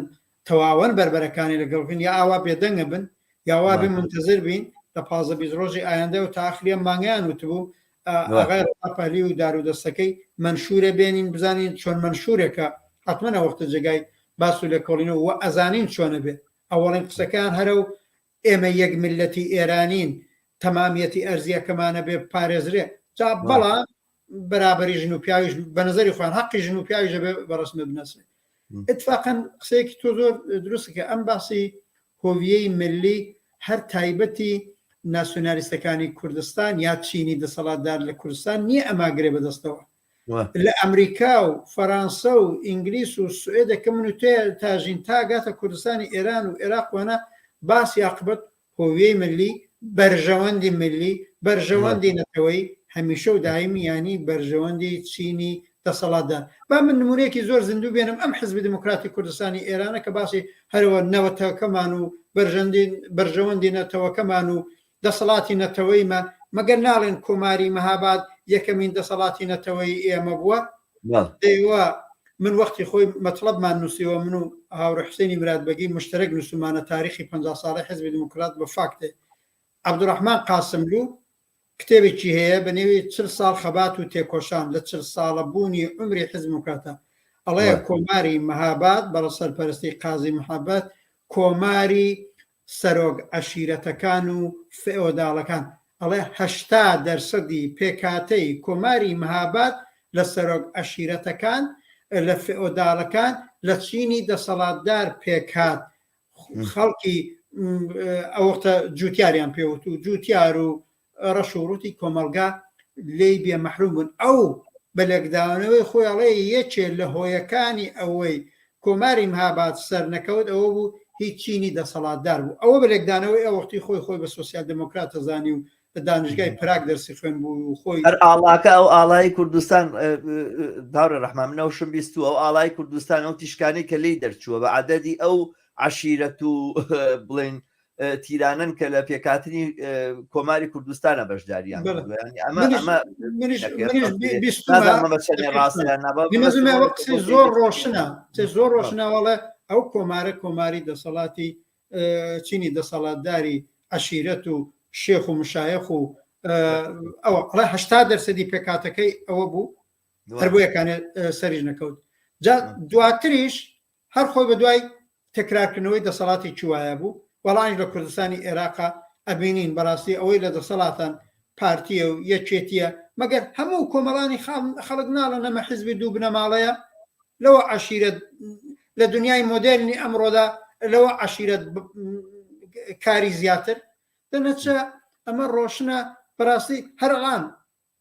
تەواوەن بەربەرەکانی لەگەڵ بکەن یا ئاوا بێدەنگە بن یا وا بێ مونتەزر بین لە 15 20 ڕۆژی ئایندە و تا ئاخری ئەم مانگەیان وتبوو ئاغای ڕەزا پەهلوی و دارودەستەکەی مەنشورە بێنین بزانین چۆن مەنشورێکە حەتمەن ئەوەختە جێگای باس و لێکۆڵینەوە و ئەزانین چۆنە بێ ئەوەڵین قسەکەیان هەرە و ئێمە یەک میللەتی ئێرانین تەمامیەتی ئەرزیەکەمانە بێ پارێزرێ جا بەڵام بەرابەری ژن و پیاویش بە نظری خۆیان حەقی ژن و پیاویش بێ بە ڕەسمی بنەسێ اتفاقا قسەیەکی تۆ زۆر دروستە کە ئەم باسی هۆویەی ملی هەر تایبەتی ناسیۆنالیستەکانی کوردستان یا چینی دەسەڵاتدار لە کوردستان نییە ئەما گرێ بەدەستەوە لە ئەمریکا و فەرانسە و ئینگلیس و سوئێدە کە من و تێ تاژین تا گاتە کوردستانی ئێران و ئێراق وانە باسی عاقبەت هۆویەی ملی، بەرژەوەندی ملی، بەرژەوەندی نەتەوەیی هەمیشە و دایمی یانی بەرژەوەندی چینی دەسەڵاتدار. با من نموونەیەکی زۆر زیندوو بێنم ئەم حزبی دموکراتی کوردستانی ئێرانە کە باسی هەرەوە نەوەتەکەمان و بەرژەوەندی نەتەوەکەمان و دەسەڵاتی نەتەوەیمان، مەگەر ناڵێن کۆماری مەهاباد یەکەمین دەسەڵاتی نەتەوەیی ئێمە بووە؟ دەیوە من وەختی خۆی مەتڵەبمان نووسیوە من و هاوڕێ حوسێنی مرادبەگی مشتەرەک نووسومانە تاریخی 50 ساڵەی حزبی دیموکرات بە فاکتێ عەبدوڕەحمان قاسملوو کتێبێکی هەیە بە نێوی چل ساڵ خەبات و تێکۆشان لە چل ساڵە بوونی عومری حزب دیموکراتە ئەڵێ کۆماری مەهاباد بە سەرپەرستی قازی محەمەد کۆماری سەرۆک عەشیرەتەکان و فئۆداڵەکان ئەڵێ 80 دەرسەدی پێکهاتەی کۆماری مهاباد لە سەرۆک عەشیرەتەکان لە فئۆداڵەکان لە چینی دەسەڵاتدار پێکهات خەڵکی ئەوەختە جوتیاریان پێوت و جوتیار و ڕەش و ڕووتی کۆمەڵگا لێی بێ مەحروم بوون ئەو بە لێکدانەوەی خۆی ئەڵێ یەکێ لە هۆیەکانی ئەوەی کۆماری مهاباد سەرنەکەوت ئەوە بوو هی چینی دەسەڵاتدار بوو. ئەوە بە لێکدانەوەی ئەو وەختی خۆی خۆی بە سۆسیال دێمۆکرات ئەزانی و لە دانشگای پراگ دەرسی خوێن بوو و خۆی هەر ئاڵاکە ئەو ئاڵای کوردستان هاوڕێ ڕەحمان من ئەوشم بیستووە ئەو ئاڵای کوردستان ئەو تیشکانەی کە لێی دەرچووە بە عەدەدی ئەو عەشیرەت و بڵێن تیرانەن کە لە پێکهاتنی کۆماری کوردستانە بەشداریان ئەمە زۆر ڕۆشنە زۆر ڕۆشنەوەڵێ ئەو کۆمارە کۆماری دەسەڵاتی چینی دەسەڵاتداری عەشیرەت و شێخ و مشایەخ و ئەوە ئەڵێ هەشتا دەرسەدی پێکاتەکەی ئەوە بوو هەر بۆ یەکانێ سەریش نەکەوت جا دواتریش هەر خۆی بە دوای تەکرارکردنەوەی دەسەڵاتی چوایە بوو وەڵامیش لە کوردستانی ئێراقا ئەبینین بەڕاستی ئەوەی لە دەسەڵاتان پارتیە و یەکێتیە مەگەر هەموو کۆمەڵانی خەڵک ناڵێن ئەمە حزبی دوو بنەماڵەیە لەوە عەشیرەت لە دنیای مۆدێرنی ئەمڕۆدا لەوە عەشیرەت کاری زیاتر دەنەچە ئەمە ڕۆشنە بەڕاستی هەرڵان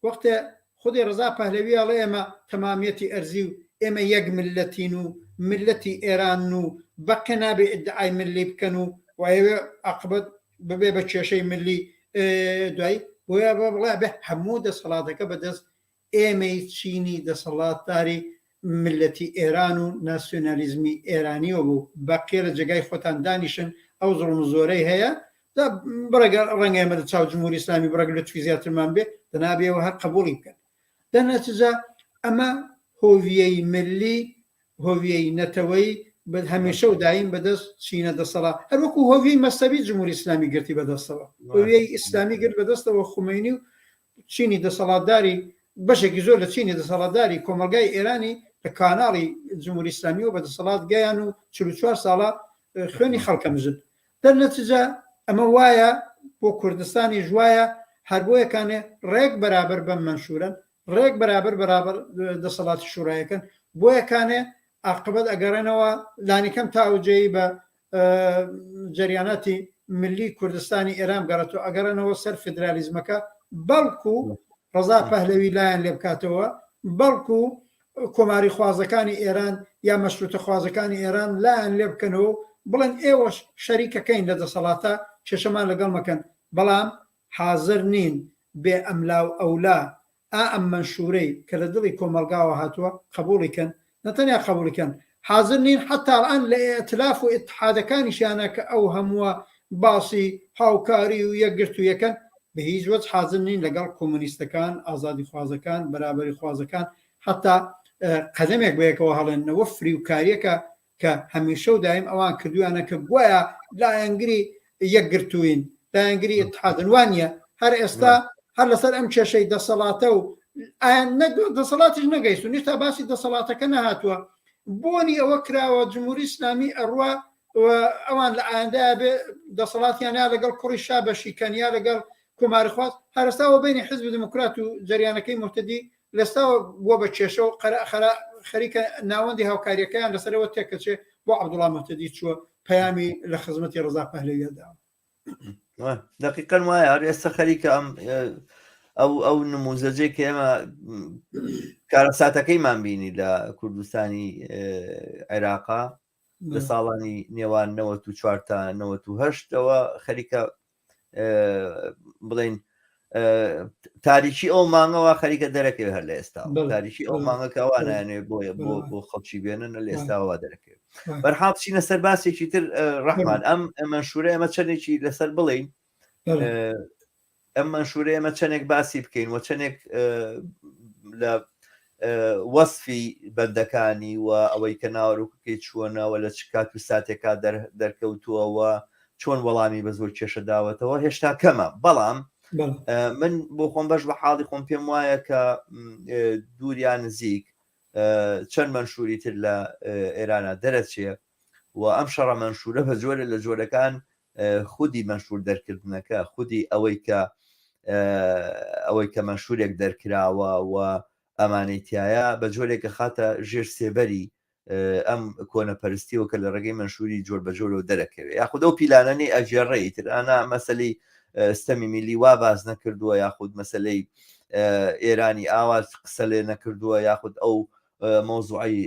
وەختێ خودی ڕەزا پەهلەوی ئەڵێ ئێمە تەمامیەتی ئەرزی و ئێمە یەک میللەتین و میللەتی ئێرانن و بەقێ نابێ ئیدعای میللی بکەن و وایەوێ عاقبەت ببێ بە کێشەی میللی دوایی بۆیە بە بڵێ ئەبێ هەموو دەسەڵاتەکە بەدەست ئێمەی چینی دەسەڵاتداری میللەتی ئێران و ناسیۆنالیزمی ئێرانیەوە بوو بەقێ لە جێگای خۆتان دانیشن ئەو زوڵم و زۆرەی هەیە دا بڕێک ڕەنگە ئێمە لە چاو جمهوری ئیسلامی بڕێک لوتفی زیاترمان بێ دەنا بێ ئێوە هەر قبوڵی بکەن دەنەتجە ئەمە هۆویەی ملی هۆویەی نەتەوەی هەمیشە و دایم بەدەست چینە دەسەڵات هەروەکو هۆویەی مەسەبی جمهوری ئیسلامی گرتی بەدەستەوە هۆویەی ئیسلامی گرت بەدەستەوە خومەینی و چینی دەسەڵاتداری بەشێکی زۆر لە چینی دەسەڵاتداری کۆمەڵگای ئێرانی لە کاناڵی جمهوری ئیسلامیەوە بە دەسەڵات گەیان و 44 ساڵە خوێنی خەڵکە مژن دەرنەتیجە ئەمە وایە بۆ کوردستانیش وایە هەر بۆیەکانێ ڕێک بەرابەر بەم مەنشورەن ڕێک بەرابەر بەرابەر دەسەڵاتی شورایەکەن بۆیەکانێ عاقبەت ئەگەڕێنەوە لانیکەم تا ئەو جێی بە جەریاناتی ملی کوردستانی ئێران بگەڕێتەوە ئەگەڕێنەوە سەر فدرالیزمەکە بەڵکو ڕەزا پەهلەوی لایان لێ بکاتەوە بەڵکو کۆماری خوازەکانی ئێران یا مەشروتە خوازەکانی ئێران لایان لێ بکەنەوە و بڵێن ئێوەش شەریکەکەین لە دەسەڵاتە کێشەمان لەگەڵ مەکەن بەڵام حازر نین بێ ئەملا و ئەولا ئا ئەم مەنشورەی کە لە دڵی کۆمەڵگاوە هاتووە قەبوڵی کەن، نەتەنیا قەبوڵی کەن، حازر نین حەتا ئەلئان لە ئیئتلاف و ئیتحادەکانیشیانا کە ئەو هەمووە باسی هاوکاری و یەکگرتوویەکەن، بە هیچ وەج حازر نین لەگەڵ کۆمۆنیستەکان، ئازادیخوازەکان، بەرابەریخوازەکان حەتا قەدەمێک بەیەکەوە هەڵێننەوە، فریوکارییەکە کە هەمیشە و دایم ئەوان کردویانە کە گوایە لایەنگری یەکگرتووین لایەنگری اتحادن وانە هەر ئێستا هەر لەسەر ئەم کێشەی دەسەڵاتە و ئایان دەسەڵاتیش نەگەیشتون هێشتا باسی دەسەڵاتەکە نەهاتووە بۆنی ئەوە کراوە جمهوری ئیسلامی ئەڕوا ئەوان لە ئایندە بێ دەسەڵاتیان یا لەگەڵ کوڕی شا بەشی کەن یا لەگەڵ کۆماریخواز هەرستاوە بینی حزب دموکرات و جەریانەکەی مهتدی لەستاوە بووە بە کێشە و قەرە خەرا خەریکە ناوەندی هاوکاریەکەیان لەسەرەوە تێکەچێ بۆ عەبدوڵا مهتەدی چووە پەیامی لە خزمەتی ڕەزا پەهلەویە داوە. دقیقا وایە هەر ئێستا خەریکە ئەم ئەو ئەو نموزەجێک کە ئێمە کارەساتەکەیمان بینی لە کوردستانی عێراقا لە ساڵانی نێوان 94 تا 98ەوە خەریکە بڵین تاریکی ئەو مانگەوە خەریکە دەرەکەوێت هەر لە ئێستا تاریکی ئەو مانگەکە ئەوانیانێ بۆ بۆ بۆ خەڵکی بێنن لە ئێستاوە دەرەکەوێت بەرحاڵ بچینە سەر باسێکی تر ڕەحمان ئەم مەنشورە ئێمە چەندێکی لەسەر بڵین ئەم مەنشورە ئێمە چەندێک باسی بکەین و چەندێک لە وەسفی بەندەکانی و ئەوەی کە ناوەرۆکەکەی چووەنەوە لە چ کات و ساتێکا دەرکەوتووەوە چۆن وەڵامی بە زۆر کێشە داوەتەوە هێشتا کەمە بەڵام من بۆ خۆم بەش بە حاڵی خۆم پێم وایە کە دووریان نزیک چەند مەنشوری تر لە ئێرانە دەرەچێ و ئەم شەڕە مەنشورە بە جۆرە لە جۆرەکان خودی مەنشور دەرکردنەکە خودی ئەوەی کە ئەوەی کە مەنشورێک دەرکراوە و ئەمانەی تایە بە جۆرێکە خاتە ژێر سێبەری ئەم کۆنەپەرستیەوە کە لە ڕێگەی مەنشوری جۆر بە جۆرەوە دەرەکەوێ یاخود ئەو پیلانەی ئەگێڕێ ئیتر ئانا مەسەلی ستەمی میلی وا باس نەکردووە یاخود مەسلەی ئێرانی ئاوا قسە لێ نەکردووە یاخود ئەو مەوزوعی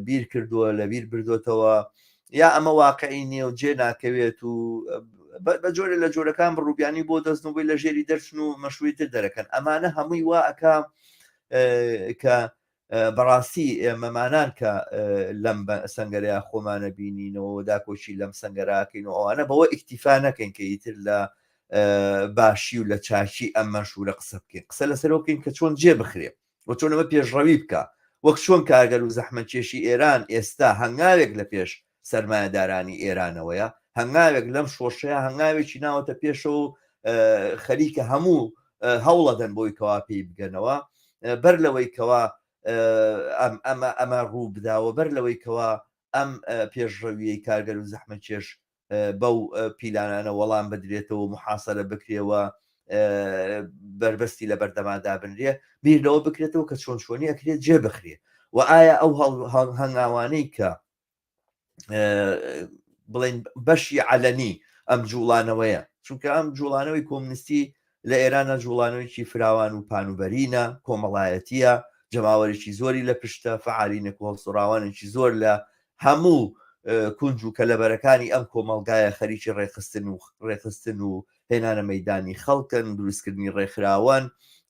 بیر کردووە لە بیر بردوێتەوە یا ئەمە واقعی نییە و جێ ناکەوێت و بە جۆرە لە جۆرەکان بڕوبیانی بۆ دەستنەوەی لە ژێری دەرچن و مەشووی تر دەرەکەن ئەمانە هەمووی وا ئەک کە بەڕاستی ئێمەمانان کە لەم سەنگەرەیە خۆمانە بینینەوە داکۆکی لەم سەنگەراکەین و ئەوانە بەوە ئیکتیفا نەکەین کە ئیتر لە باشی و لە چاکی ئەم مەنشورە قسە بکەین قسە لەسەرەوە بکەین کە چۆن جێ بخرێ و چۆن ئەمە پێشڕەوی بکە وەک چۆن کارگەر و زەحمەتکێشی ئێران ئێستا هەنگاوێک لە پێش سەرمایەدارانی ئێرانەوەیە هەنگاوێک لەم شۆڕشەیە هەنگاوێکی ناوەتە پێشەوە و خەریکە هەموو هەوڵەدەن بۆی کەوا پێی بگەنەوە بەر لەوەی کەوا ئەمە ئەمە ڕوو بداوە بەر لەوەی کەوا ئەم پێشڕەویەی کارگەر و زەحمەتکێش بەو پیلانانە وەڵام بدرێتەوە و محاسەرە بکرێەوە بەربەستی لە بەردەما دابنرێ بیر لەوە بکرێتەوە کە چۆن چۆنی ئەکرێت جێ بخرێ و ئایا ئەو هەنگاوانەی کە بڵێن بەشی عەلەنی ئەم جوڵانەوەیە چونکە ئەم جوڵانەوەی کۆمنیستی لە ئێرانە جوڵانەوەیکی فراوان و پانوبەرینە کۆمەڵایەتیە جەماوەرێکی زۆری لە پشتە فعالینێک و هەڵسوڕاوانێکی زۆر لە هەموو کونج و کەلەبەرەکانی ئەم کۆمەڵگایە خەریکی ڕێکخستن و ڕێکخستن و هێنانە مەدانی خەڵکن دروستکردنی ڕێکخراوەن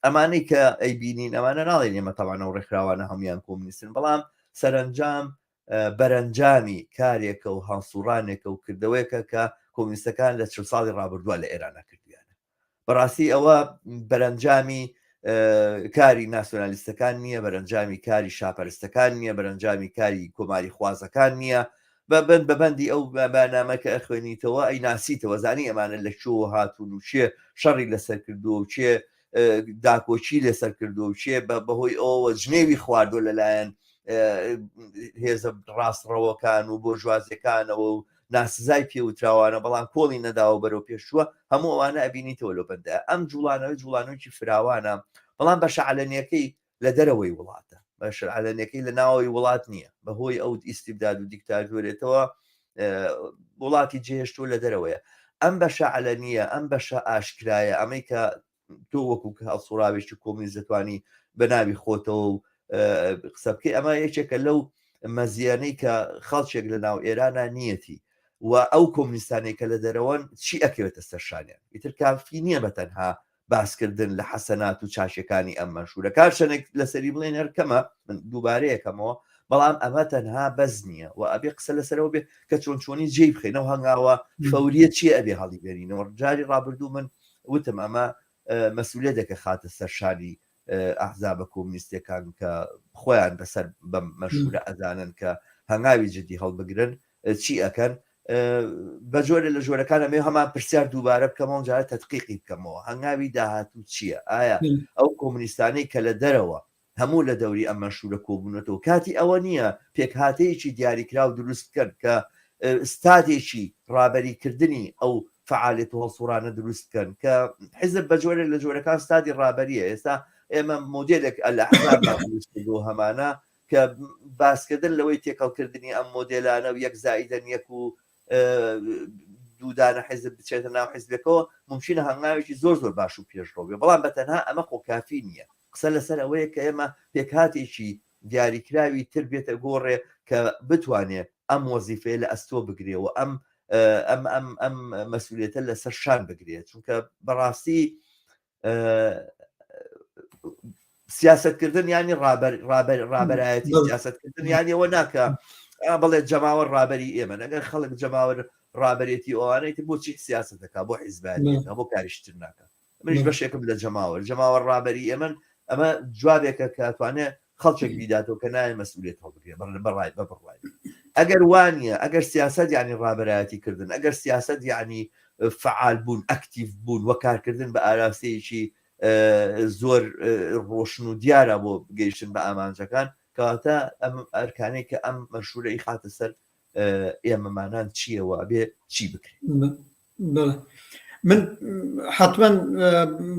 ئەمانەی کە ئەیبینین ئەمانە ناڵێن ئێمە تەوانە و ڕێکخراوانە هەمویان کۆمنیستن بەڵام سەرەنجام بەرەنجامی کارێکە و هەڵسوڕانێکە و کردەوەیەکە کە کۆمونیستەکان لە چل ساڵی ڕابردووە لە ئێرانە کردویانە. بەڕاستی ئەوە بەرەنجامی کاری ناسیۆنالیستەکان نییە، بەرەنجامی کاری شاپەرستەکان نییە، بەرەنجامی کاری کۆماری خوازەکان نییە. بە بەند بە بەندی ئەو بەنامە کە ئەخوێنیتەوە ئەی ناسیتەوە زانی ئەمانە لە کوێوە هاتوون و کێ شەڕی لەسەر کردووە و کێ داکۆکی لەسەر کردووە و کێ بەهۆی ئەوەوە جنێوی خواردووە لەلایەن هێزە ڕاستڕەوەکان و بۆرژوازیەکانەوە و ناسزای پێوتراوانە بەڵام کۆڵی نەداوە بەرەو پێشووە هەموو ئەوانە ئەبینیتەوە لەو بەندە ئەم جوڵانەوەی جوڵانەوەکی فراوانە بەڵام بەشە عەلەنیەکەی لە دەرەوەی وڵاتە بەشە عەلەنیەکەی لە ناوەوەی وڵات نییە بەهۆی ئەو ئیستیبداد و دیکتاتۆرێتەوە وڵاتی جێهێشتووە لە دەرەوەیە ئەم بەشە عەلەنیە ئەم بەشە ئاشکرایە ئەمەی کە تۆ وەکو کە هەڵسوڕاوێکی کۆمونیست دەتوانی بە ناوی خۆتەوە و قسە بکەی ئەمە یەکێکە لەو مەزیانەی کە خەڵکێک لە ناو ئێرانە نیەتی و ئەو کۆمونیستانەی کە لە دەرەوەن چی ئەکەوێتە سەر شانیان ئیتر کافی نییە بە تەنها باسکردن لە حەسەنات و چاکیەکانی ئەم مەنشورە کار چەندێک لەسەری بڵێن هەر کەمە من دووبارەیەکەمەوە بەڵام ئەمە تەنها بەس نییە و ئەبێ قسە لەسەرەوە بێ کە چۆن چۆنی جێی بخەینەوە هەنگاوە فەوریە چیە ئەبێ هەڵیبێنینەوە جاری ڕابردوو من وتم ئەمە مەسئولیەتێکە خاتە سەر شانی ئەحزابە کۆمونیستەکان کە خۆیان بەسەر بەم مەنشورە ئەزانن کە هەنگاوی جدی هەڵبگرن چی ئەکەن بە جۆرە لە جۆرەکان ئەمێ هەمان پرسیار دووبارە بکەمەوە جارە تەدقیقی بکەمەوە هەنگاوی داهاتوو چییە ئایا ئەو کۆمونیستانەی کە لە دەرەوە هەموو لە دەوری ئەم مەنشورە کۆبوونەتەوە کاتی ئەوە نییە پێکهاتەیەکی دیاریکراو دروست بکەن کە ستادێکی ڕابەریکردنی ئەو فەعالێت و هەڵسوڕانە دروست بکەن کە حزب بە جۆرێک لە جۆرەکان ستادی ڕابەریە ئێستا ئێمە مۆدێلێک لە حزابمان دروست کردو هەمانە کە باسکردن لەوەی تێکەڵکردنی ئەم مۆدێلانە و یەک زائیدەن یەک و دوودانە حزب بچێتە ناو حزبێکەوە ممکنە هەنگاوێکی زۆر زۆر باش و پێشڕەو بێ بەڵام بە تەنها ئەمە خۆ کافی نییە قسە لەسەر ئەوەیە کە ئێمە پێکهاتێکی دیاریکراوی تر بێتە گۆڕێ کە بتوانێ ئەم وەزیفەیە لە ئەستۆ بگرێ و ئەم ئەم ئەم ئەم مەسئولیەتە لەسەر شان بگرێت چونکە بەڕاستی سیاستکردن ینی ڕابەر ڕابەر ڕابەرایەتی سیاستکردن یانی ئەوە ناکە بڵێ جەماوەر ڕابەری ئێمە ئەگەر خەڵک جەماوەر ڕابەرێتی ئەوانەی تر بۆچی سیاست دەکا بۆ حیزبایەتی بۆ کاریشتر ناکە منیش بەشێکم لە جەماوەر جەماوەر ڕابەری ئێمن ئەمە جوابێکە کە توانێ خەڵکێک بیداتەوە کە نایە مەسئولیت هەڵبگرێ بەڕای بە بڕوای ئەگەر وانە ئەگەر سیاست یعنی ڕابەرایەتی کردن ئەگەر سیاست یعنی فعال بوون ئەکتیڤ بوون وە کارکردن بە ئاراستەیەکی زۆر ڕۆشن و دیارە بۆ گەیشتن بە ئامانجەکان کەواتە ئەم ئەرکانەی کە ئەم مەنشورەی خاتە سەر ئێمەمانان چییەوە ئەبێ چی بکرێت بەڵێ من حتمما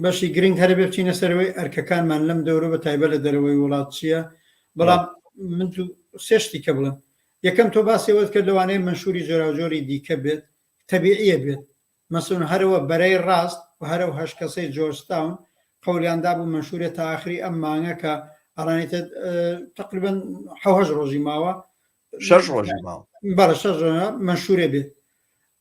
بەشی گرنگ هەرە بێ بچینە سەرەوەی ئەرکەکانمان لەم دەورە بە تایبەت لە دەرەوەی وڵات چییە بەڵام من تو سێشتی کە بڵم یەکەم تۆ باسیەوەت کرد لەوانەیە منشوری جۆراوجۆری دیکە بێت تەبیعیە بێت. مەسون هەرەوە بەرەی ڕاست و هەرەو هەشت کەسەی جۆرج تاون قەولیان دابوو مەنشورێ تا ئاخری ئەم مانگە کە ئەڵانیتە تقریبا حەوهەشت ڕۆژی ماوە شەش ڕۆژی ماوە بەڵێ شەش ڕۆژ مەنشورێ بێت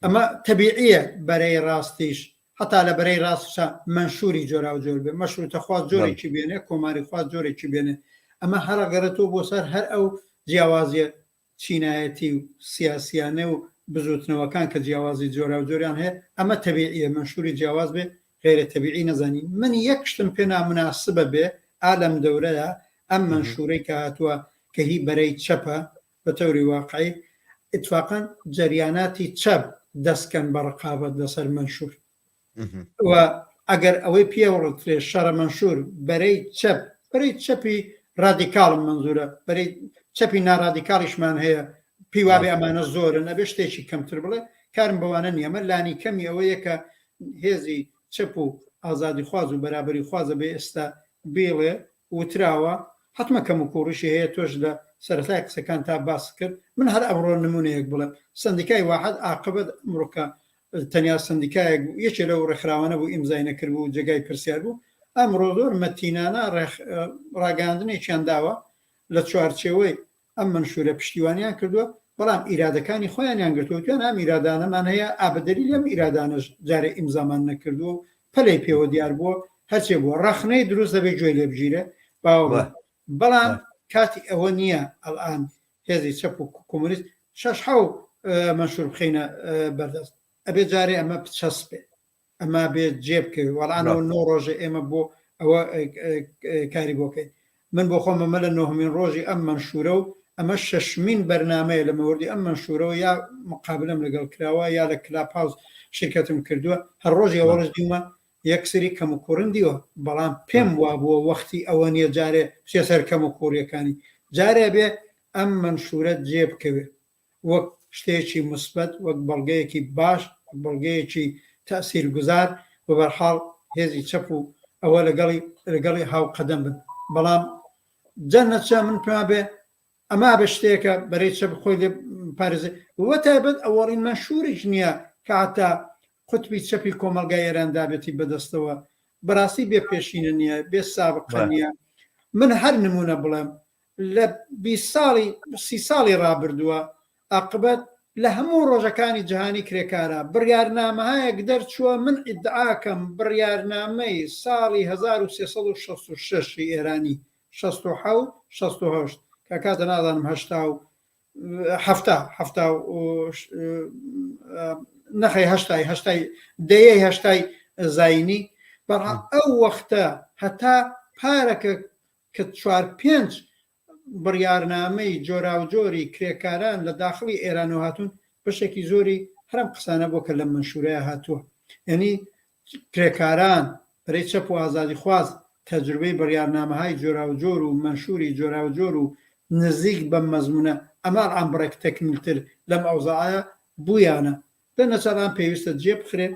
ئەمە تەبیعیە بەرەی ڕاستیش هەتا لە بەرەی ڕاستیشا مەنشوری جۆراوجۆر بێ مەشروتەخواز جۆرێکی بێنێ کۆماریخواز جۆرێکی بێنێ ئەمە هەڕەگەڕێتەوە بۆ سەر هەر ئەو جیاوازیە چینایەتی و سیاسیانە و بزوتنەوەکان کە جیاوازی جۆراوجۆریان هەیە ئەمە تەبیعیە مەنشوری جیاواز بێ غەیرە تەبیعی نەزانین من یەک شتم پێ نامناسبە بێ ئا لەم دەورەیا ئەم مەنشورەی کە هاتووە کە هی بەرەی چەپە بە تەوری واقعی ئیتفاقەن جەریاناتی چەپ دەست کەن بە ڕقابەت لەسەر مەنشور و ئەگەر ئەوەی پێوڕترێ شەڕە مەنشور بەرەی چەپ بەرەی چەپی ڕادیکاڵم مەنزورە بەرەی چەپی ناڕادیکاڵیشمان هەیە پێی وابێ ئەمانە زۆرن ئەبێ شتێکی کەمتر بڵێ کارم بەوانە نییە ئەمە لانی کەمی ئەوەیە کە هێزی چەپ و ئازادیخواز و بەرابەری خوازە بێ ئێستا بیڵێ وتراوە حەتمەن کەموکووڕیشی هەیە تۆش لە سەرەتای قسەکانتا باست کرد من هەر ئەمڕۆ نموونەیەک بڵێم سەندیکای واحد ئاقبەت ئەمڕۆ کە تەنیا سەندیکایەک بوو یەکێ لەو ڕێکخراوانە بوو ئیمزای نەکردبوو و جێگای پرسیار بوو ئەمڕۆ زۆر مەتینانە ڕاگەیاندنێکیان داوە لە چوارچێوەی ئەم مەنشوورە پشتیوانیان کردووە، بەڵام ئیرادەکانی خۆیانیان گرتووە، وتویانە ئەم ئیرادانەمان هەیە، ئا بە دەلیلی ئەم ئیرادانەش جارێ ئیمزامان نەکردووە و پەلەی پێوە دیار بووە، هەرچێ بووە ڕەخنەی دروست دەبێ گوێی لێ بگیرێ، باوە بڵێ. بەڵام کاتی ئەوە نییە ئەلئان هێزی چەپ و کۆمۆنیست شەش حەو مەنشوور بخەینە بەردەست، ئەبێ جارێ ئەمە بچەسپێ. ئەما بێ جێ بکەوێ وەڵانەوە نۆ ڕۆژە ئێمە بۆ ئەوە کاری بۆکەین من بۆ خۆم ئەمە لە نۆهمین ڕۆژی ئەم مەنشورە و ئەمە شەشمین بەرنمەیە لە مەوردی ئەم مەنشورەوە یا مقابلەم لەگەڵ کراوە یا لە کلاپ هاوس شرکەتم کردووە هەر ڕۆژی ئەوەڵش دیومە یەکسری کەم و کوڕم دیوە بەڵام پێم وابووە وەختی ئەوە نییە جارێ بچێ سەر کەم و کوڕیەکانی جارێ بێ ئەم مەنشورە جێ بکەوێ وەک شتێکی موسبەت، وەک بەڵگەیەکی باش، وەک بەڵگەیەکی تەئسیرگوزار و بەرحاڵ هێزی چەپ و ئەوە لەگەڵی لەگەڵی هاوقەدەم بن. بەڵام جە نەچە من پێم وابێ ئەمە ئەبێ شتێکە بەرەی چەپ خۆی لێ پارێزێ و بەتایبەت ئەوەڵین مەنشووریش نییە کە هەتا قوتبی چەپی کۆمەڵگای ئێران دابێتی بەدەستەوە. بەڕاستی بێ پێشینە نییە، بێ سابقە نییە. من هەر نموونە بڵێم لە 20 ساڵی سی ساڵی ڕابردووە ئاقبەت لە هەموو ڕۆژەکانی جیهانی کرێکارا بڕیارنامەهایەک دەرچووە من ئیدعاکەم بڕیارنامەی ساڵی 1366 ی ئێرانی 67 68 کە کاتە نازانم هەشتا و هەفتا هەفتا و نەخەی هەشتای هەشتای دەیەی هەشتای زینی بەڵام ئەو وەختە هەتا پارەکە کە چوار پێنج بڕیارنامەی جۆراوجۆری کرێکاران لە داخڵی ئێرانەوە هاتوون، بەشێکی زۆری هەر ئەم قسانە بووە کە لەم مەنشوورەیا هاتووە. یانی کرێکاران، بەرەی چەپ و ئازادیخواز تەجروبەی بڕیارنامەهای جۆراوجۆر و مەنشووری جۆراوجۆر و نزیک بەم مەزموونە، ئەمە ئەلئان بڕێک تەکمیلتر لەم ئەوزاعەیا بوویانە. لە نەچاران پێویستە جێ بخرێ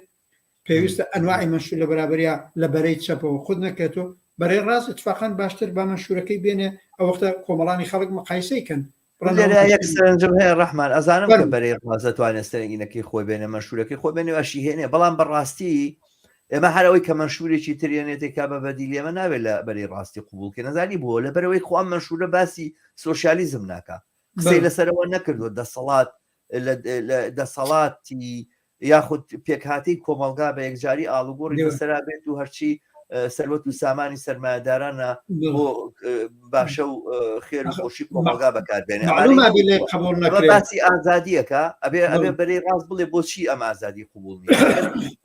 پێویستە ئەنواعی مەنشور لە بەرابەریا لە بەرەی چەپەوە خود نەکرێتەوە بەرەی ڕاست اتفاقا باشتر با مەنشورەکەی بێنێ ئەو وەختە کۆمەڵانی خەڵک مقایسەی کەن لێرە یەک سەرنجم هەیە ڕەحمان ئەزانم کە بەرەی ڕاست دەتوانێت سەرنگینەکەی خۆی بێنێ مەنشورەکەی خۆی بێنێ و ئەشی هێنێ بەڵام بەڕاستی ئێمە هەر ئەوەی کە مەنشورێکی تر یەنێتێ کا بە بەدیل ئێمە نابێت لە بەرەی ڕاستی قبوڵ کەین نەزانی بۆ لەبەرئەوەی خۆ ئەم مەنشورە باسی سۆسیالیزم ناکا قسەی لەسەرەوە نەکردووە دەسەڵات لە دەسەڵاتی یاخود پێکهاتەی کۆمەڵگا بە یەکجاری ئاڵوگۆڕی بەسەرا بێت و هەرچی سەروەت و سامانی سەرمایەدارانە بۆ باشە و خێر و خۆشی کۆمەڵگا بەکاربێنێ باسی ئازادیەکە ئەبێ ئەبێ بەرەی ڕاست بڵێ بۆچی ئەم ئازادی قوبول نیە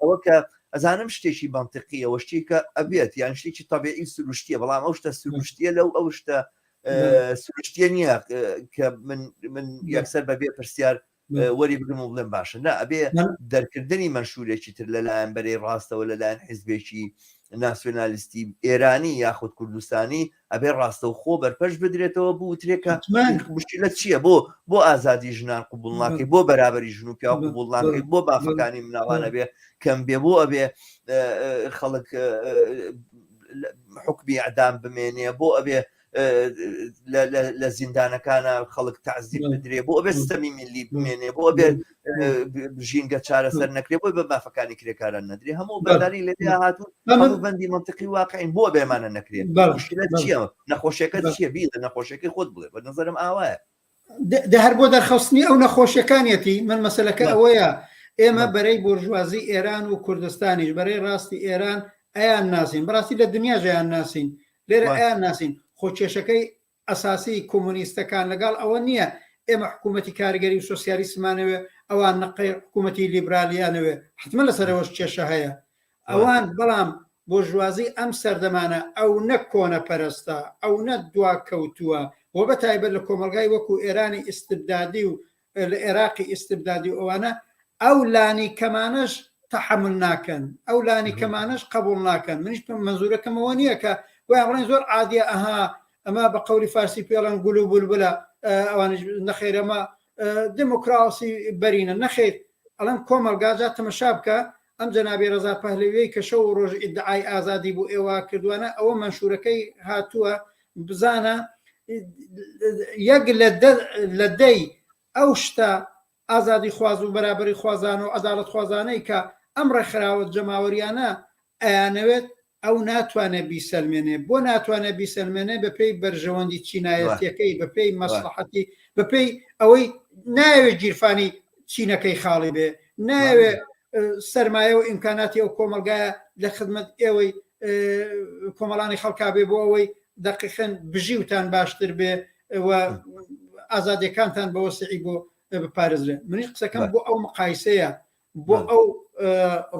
ئەوە کە ئەزانم شتێکی منطقیەوە شتێکە ئەبێت یان شتێکی طبیعی سروشتیە بەڵام ئەو شتە سروشتیە لەو ئەو شتە سروشتیە نییە کە من من یەکسەر بەبێ پرسیار وەری بگرم و بڵێم باشە نا ئەبێ دەرکردنی مەنشورێکی تر لەلایەن بەرەی ڕاستەوە لەلایەن حیزبێکی ناسیۆنالیستی ئێرانی یاخود کوردستانی ئەبێ ڕاستەوخۆ بەرپەرچ بدرێتەوە بوترێ کە مشکلە چییە بۆ بۆ ئازادی ژنان قبول ناکەی بۆ بەرابەری ژن و پیاو قبول ناکەی بۆ مافەکانی مناڵان ئەبێ کەم بێ بۆ ئەبێ خەڵک حکمی ئەدام بمێنێ بۆ ئەبێ. لە زیندانەکانە خەڵک تەعزیب بدرێ بۆ ئەبێ ستەمی میللی بمێنێ بۆ ئەبێ ژینگە چارەسەر نەکرێ بۆی بە مافەکانی کرێکاران نەدرێ هەموو بەداری لێ هاتوون هەموو بەندی منطقی واقعین بۆ بێمانە نەکرێ مشکلە چییە نەخۆشیەکە چییە بیڵێ نەخۆشیەکەی خۆت بڵێ بە نظرم ئاوایە دە هەر بۆ دەرخستنی ئەو نەخۆشیەکانیەتی من مەسەلەکە ئەوەیە ئێمە بەرەی بۆرژوازی ئێران و کوردستانیش بەرەی ڕاستی ئێران ئەیان ناسین بەڕاستی لە دنیا ژیان ناسین لێرە ئەیان ناسین خۆ کێشەکەی ئەساسی کۆمۆنیستەکان لەگەڵ ئەوە نییە ئێمە حکوومەتی کارگەری و سۆسیالیستمانەوێ ئەوان نەقەی حکوومەتی لیبرالیانەوێ حتممە لەسەرەوەش کێشە هەیە ئەوان بەڵام بۆرژوازی ئەم سەردەمانە ئەونە کۆنەپەرستە، ئەونە دواکەوتووە و بە تایبەت لە کۆمەڵگای وەکو ئێرانی ئیستبدادی و لە ئێراقی ئیستبدادی و ئەوانە ئەو لانی کەمانەش تەحەمول ناکەن، ئەو لانی کەمانەش قەبوڵ ناکەن. منیش مەنزورەکەم ئەوە نییە کە گوایە بڵێن زۆر عادیە ئەها ئەمە بە قەولی فارسی پێڵێن گول و بولبولە ئەوانیش نەخێر ئەمە دێمۆکراسی بەرینە نەخێر ئەڵێم کۆمەڵگا جا تەمەشا بکە ئەم جەنابی ڕەزا پەهلەویەی کە شەو و ڕۆژ ئیدعای ئازادی بۆ ئێوە کردوانە ئەوە مەنشورەکەی هاتووە بزانە یەک لە دەی ئەو شتە ئازادی خواز و بەرابەری خوازان و عەداڵەت خوازانەی کە ئەم ڕێکخراوە جەماوەریانە ئەیانەوێت ئەو ناتوانێت بیسەلمێنێ بۆ ناتوانێت بیسەلمێنێ بەپێی بەرژەوەندی چینایەتیەکەی بەپێی مەسلحەتی بەپێی ئەوەی ناوێت گیرفانی چینەکەی خاڵی بێ ناوێ سرمایە و ئیمکاناتی ئەو کۆمەلگایە لە خدمەت ئێوەی کۆمەڵانی خەڵکا بێ بۆ ئەوەی دەقیقەن بژیوتان باشتر بێ و ئازادیەکانتان بەوە سعی بۆ بپارێزرێ منیش قسەکەم بۆ ئەو مقایسەیە بۆ ئەو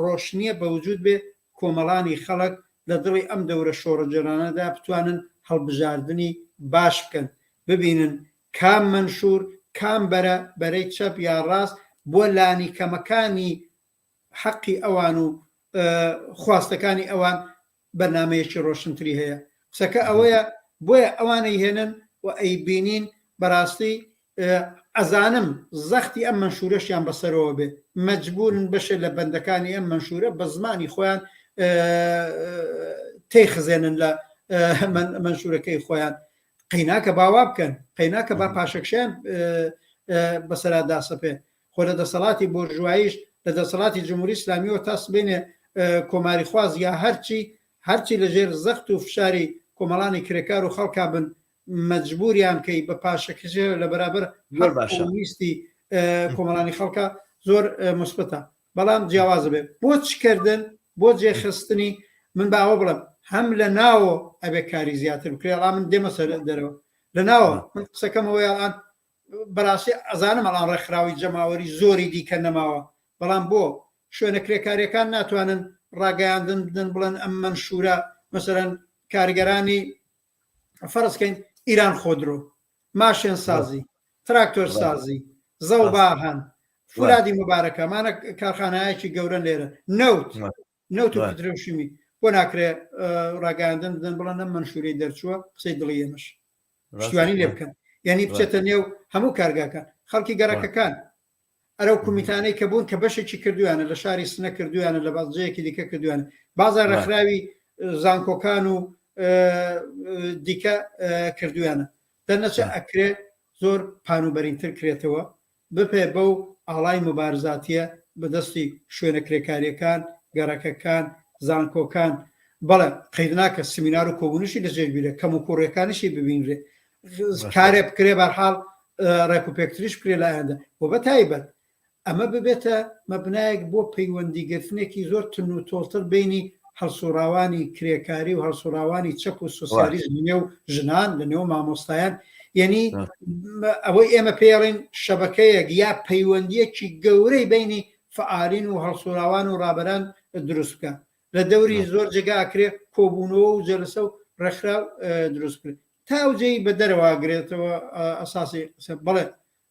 ڕۆشنیە بەوجود بێ کۆمەڵانی خەڵک لە دڵی ئەم دەورە شۆڕەگێڕانەدا بتوانن هەڵبژاردنی باش بکەن، ببینن کام مەنشوور، کام بەرە، بەرەی چەپ یا ڕاست، بۆ لانیکەمەکانی حەقی ئەوان و خواستەکانی ئەوان بەرنامەیەکی ڕۆشنتری هەیە. قسەکە ئەوەیە بۆیە ئەوان ئەیهێنن و ئەیبینین بەڕاستی ئەزانم زەختی ئەم مەنشورەشیان بەسەرەوە بێ مەجبورن بەشێ لە بەندەکانی ئەم مەنشورە بە زمانی خۆیان تێخزێنن لە مەنشورەکەی خۆیان قەیناکە باوا بکەن قەیناکە با پاشەکشیان بەسەرا داسەپێ خۆ لە دەسەڵاتی بۆرژواییش لە دەسەڵاتی جمهوری ئیسلامیەوە تا سبەینێ کۆماریخواز یا هەرچی هەرچی لەژێر زەخت و فشاری کۆمەڵانی کرێکار و خەڵکا بن مەجبوریان کەی بە پاشەکشێ لە بەرابەر زۆر باشە ویستی کۆمەڵانی خەڵکە زۆر موسبەتە بەڵام جیاوازە بێ بۆ چکردن بۆ جێخستنی من باوە بڵێم هەم لە ناوە ئەبێ کاری زیاتر بکرێ ئەڵام من دێمە سەر دەرەوە لە ناوە من قسەکەمەوەی ئەڵان بەڕاستی ئەزانم ئەڵان ڕێکخراوی جەماوەری زۆری دیکە نەماوە بەڵام بۆ شوێنە کرێکاریەکان ناتوانن ڕاگەیاندن بدەن بڵێن ئەم مەنشورە مەسەرەن کارگەرانی فەرزکەین ئیران خۆدرۆ ماشێن سازی تراکتۆر سازی زەوباهەن فولادی مبارەکە مانە کارخانایەکی گەورەن لێرە نەوت نەوت و پترۆشیمی بۆ ناکرێ ڕاگەاندن بدەن بڵێن ئەم مەنشوری دەرچووە قسەی دڵی ئێمەش پشتیوانی لێ بکەن یعنی بچێتە نێو هەموو کارگاکان خەڵکی گەڕەکەکان ئەرەو کومیتانەی کە بوون کە بەشێکی کردویانە لە شاری سنە کردویانە لە بازجەیەکی دیکە کردویانە بازار ڕێکخراوی زانکۆکان و دیکە کردویانە دەرنەچە ئەکرێ زۆر پانوبەرینتر کرێتەوە بپێ بەو ئاڵای موبارزاتیە بە دەستی شوێنە کرێکاریەکان، گەڕەکەکان، زانکۆکان، بەڵێ قەیرناکە سمینار و کۆبونشی لە جێ بیرێ، کەموکوڕیەکانیشی ببینرێ، کارێ بکرێ بەرحاڵ ڕێکوپێکتریش بکرێ لە ئایندە و بە تایبەت ئەمە ببێتە مەبنایەک بۆ پەیوەندی گرتنێکی زۆر تون و تۆڵتر بینی هەڵسوڕاوانی کرێکاری و هەڵسوڕاوانی چەپ و سوسیالیزم لەنێو ژنان لەنێو مامۆستایان یعنی ئەوەی ئێمە پێڵین شەبەکەیەک یا پەیوەندیەکی گەورەی بینی فعالین و هەڵسوڕاوان و ڕابەران دروست بکە لە دەوری زۆر جێگا ئەکرێ کۆبوونەوە و جەلسە و ڕێکخراو دروست بکرێت تا ئەو جێی بە دەرەوە گرێتەوە ئەساسی بەڵێ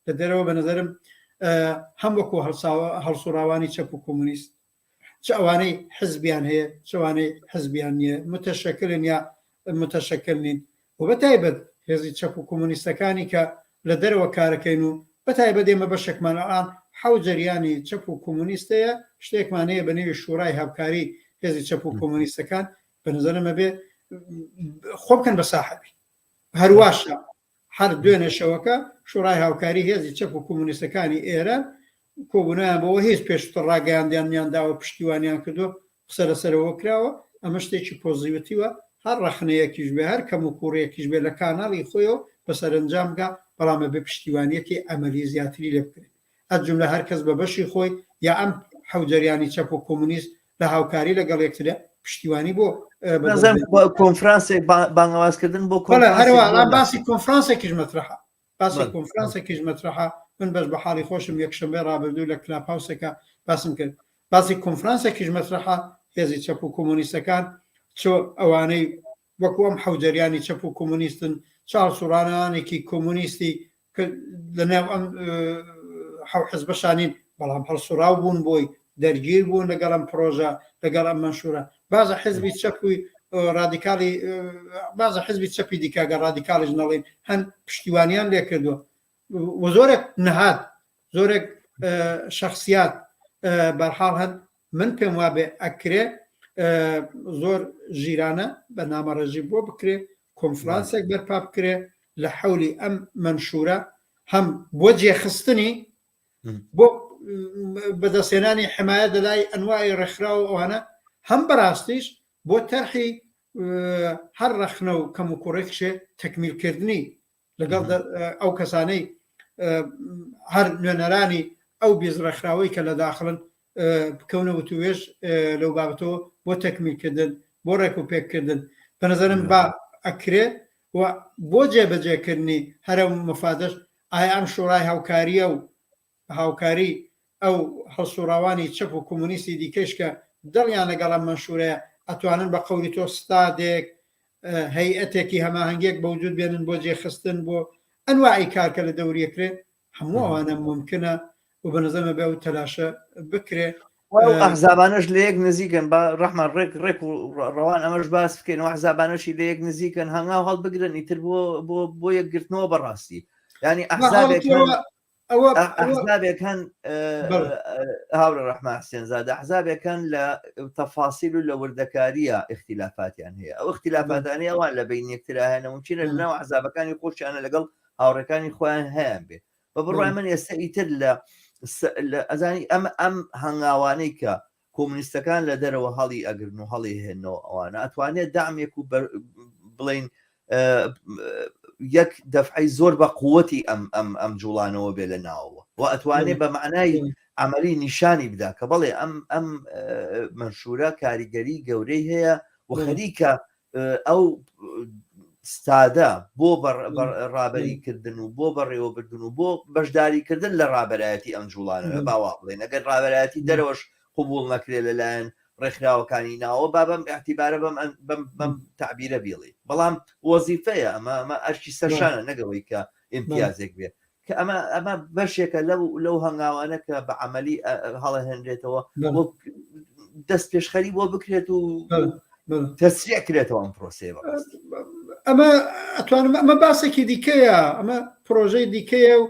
لە دەرەوە بە نظرم هەم وەکو هەڵسوڕاوانی چەپ و کۆمۆنیست چ ئەوانەی حزبیان هەیە چ ئەوانەی حزبیان نییە متەشەکلن یا متەشەکل نین و بە تایبەت هێزی چەپ و کۆمۆنیستەکانی کە لە دەرەوە کارەکەین و بە تایبەت ئێمە بەشێکمان ئەڵان حەو جەریانی چەپ و کۆمۆنیست هەیە شتێکمان هەیە بە نێوی شوڕای هاوکاری هێزی چەپ و کۆمۆنیستەکان بە نظرم ئەبێ خۆ بکەن بە ساحەبی. هەرواشە هەر دوێنێ شەوەکە شوڕای هاوکاری هێزی چەپ و کۆمۆنیستەکانی ئێران کۆبوونەوەیان بۆوە هیچ پێشتر ڕاگەیاندیانیان داوە پشتیوانیان کردووە قسە لەسەرەوە کراوە ئەمە شتێکی پۆزیوتیوە هەر ڕەخنەیەکیش بێ هەر کەم و کوڕیەکیش بێ لە کاناڵی خۆیەوە بە سەرەنجام بگا بەڵام ئەبێ پشتیوانیەکی عەمەلی زیاتری لێ بکرێ از جملە هەر کەس بە بەشی خۆی یا ئەم حەوجەریانی چەپ و کۆمۆنیست لە هاوکاری لەگەڵ یەکترە پشتیوانی بۆ کۆنفرانسێک بانگەوازکردن بۆ هەروە باسی کۆنفرانسێکیش مەترحە باسی کۆنفرانسێکیش مەترحە من بەش بە حاڵی خۆشم یەکشەمبێ ڕابردوو لە کلاب هاوسێکە باسم کرد باسی کۆنفرانسێکیش مەترحە هێزی چەپ و کۆمۆنیستەکان چۆ ئەوانەی وەکو ئەم حەوجەریانی چەپ و کۆمۆنیستن چاڵ سوڕانانێکی کۆمۆنیستی کە لەناو ئەم حەو حزبەشانین بەڵام هەڵسوڕاو بوون بۆی دەرگیر بوون لەگەڵ ئەم پرۆژە لەگەڵ ئەم مەنشورە بازە حزبی چەپ و ڕادیکاڵی بازە حزبی چەپی دیکە گەر ڕادیکاڵیش نەڵێن هەن پشتیوانیان لێکردووە و زۆرێک نەهات زۆرێک شخصیات بەرحاڵ هەن من پێم وابێ ئەکرێ زۆر ژیرانە بە نامەڕێژی بۆ بکرێ کۆنفرانسێک بەرپا بکرێ لە حەولی ئەم مەنشورە هەم بۆ جێخستنی بۆ بەدەستێنانی حمایە دەلای ئەنوای ڕێکخراو ئەوانە هەم بەڕاستیش بۆ تەرحی هەر ڕەخنە و کەم و کوڕێکشێ تەکمیلکردنی لەگەڵ ئەو کەسانەی هەر نوێنەرانی ئەو بیز ڕێکخراوەی کە لە داخڵن بکەونە وتوێژ لەو بابەتەوە بۆ تەکمیلکردن بۆ ڕێک و پێککردن بە نظرم با ئەکرێ و بۆ جێبەجێکردنی هەرە مفادەش ئایا ئەم شۆڕای هاوکاریە و بە هاوکاری ئەو هەڵسوڕاوانی چەپ و کۆمۆنیستی دیکەیش کە دڵیان لەگەڵ ئەم مەنشورەیە ئەتوانن بە قەولی تۆ ستادێک هەیئەتێکی هەماهەنگیەک بەوجود بێنن بۆ جێخستن بۆ ئەنواعی کار کە لە دەوری ئەکرێ هەموو ئەوانە مومکنە و بە نظرم ئەبێ ئەو تەلاشە بکرێ. ئەو ئەحزابانەش لە یەک نزیکن با ڕەحمان ڕێک ڕێک و ڕەوان ئەمەش باس بکەین و ئەحزابانەشی لە یەک نزیکن هەنگاو هەڵبگرن ئیتر بۆ بۆ بۆ یەکگرتنەوە بەڕاستی یعنی ئەحزابێک ئەوە ئەحزابێک هەن هاوڕێ ڕەحمان حسێنزادە ئەحزابێک هەن لە تەفاسیل و لە وردەکاریە ئیختلافاتیان هەیە ئەو ئیختلافاتانەی ئەوان لە بین یەکترا هەیە ممکنە لە ناو ئەحزابەکانی خۆشیانە لەگەڵ هاوڕێکانی خۆیان هەیان بێ بە بڕوای من ئێستا ئیتر لە ئەزانی ئەم ئەم هەنگاوانەی کە کۆمونیستەکان لە دەرەوە هەڵی ئەگرن و هەڵی هێنەوە ئەوانە ئەتوانێت دامێک و بڵین یەک دەفعی زۆر بە قووەتی ئەم ئەم ئەم جوڵانەوە بێ لە ناوەوە و ئەتوانێت بە معنای عملی نیشانی بدا کە بەڵێ ئەم ئەم منشورە کاریگەری گەورەی هەیە و خەریکە ئەو ستادە بۆ ڕابەری کردن و بۆ بەڕێوەبردن و بۆ بەشداریکردن لە ڕابەرایەتی ئەم جوڵانەوە باوا بڵێن ئەگەر ڕابەرایەتی دەرەوەش قوبول نەکرێت لەلایەن ڕێکخراوەکانی ناوە با بەم اعتیبارە بەم بەم بەم تعبیرە بیڵێ بەڵام وەزیفەیە ئەمە ئەمە ئەرکی سەرشانە نەگەوەی کە ئیمتیازێک بێ کە ئەمە ئەمە بەشێکە لەو لەو هەنگاوانە کە بە عملی هەڵەهێنرێتەوە وەک دەست پێشخەری بۆ بکرێت و تەسریع کرێتەوە ئەم پرۆسەیە بەڕاستی ئەمە ئەتوانم ئەمە باسێکی دیکەیە ئەمە پرۆژەی دیکەیە و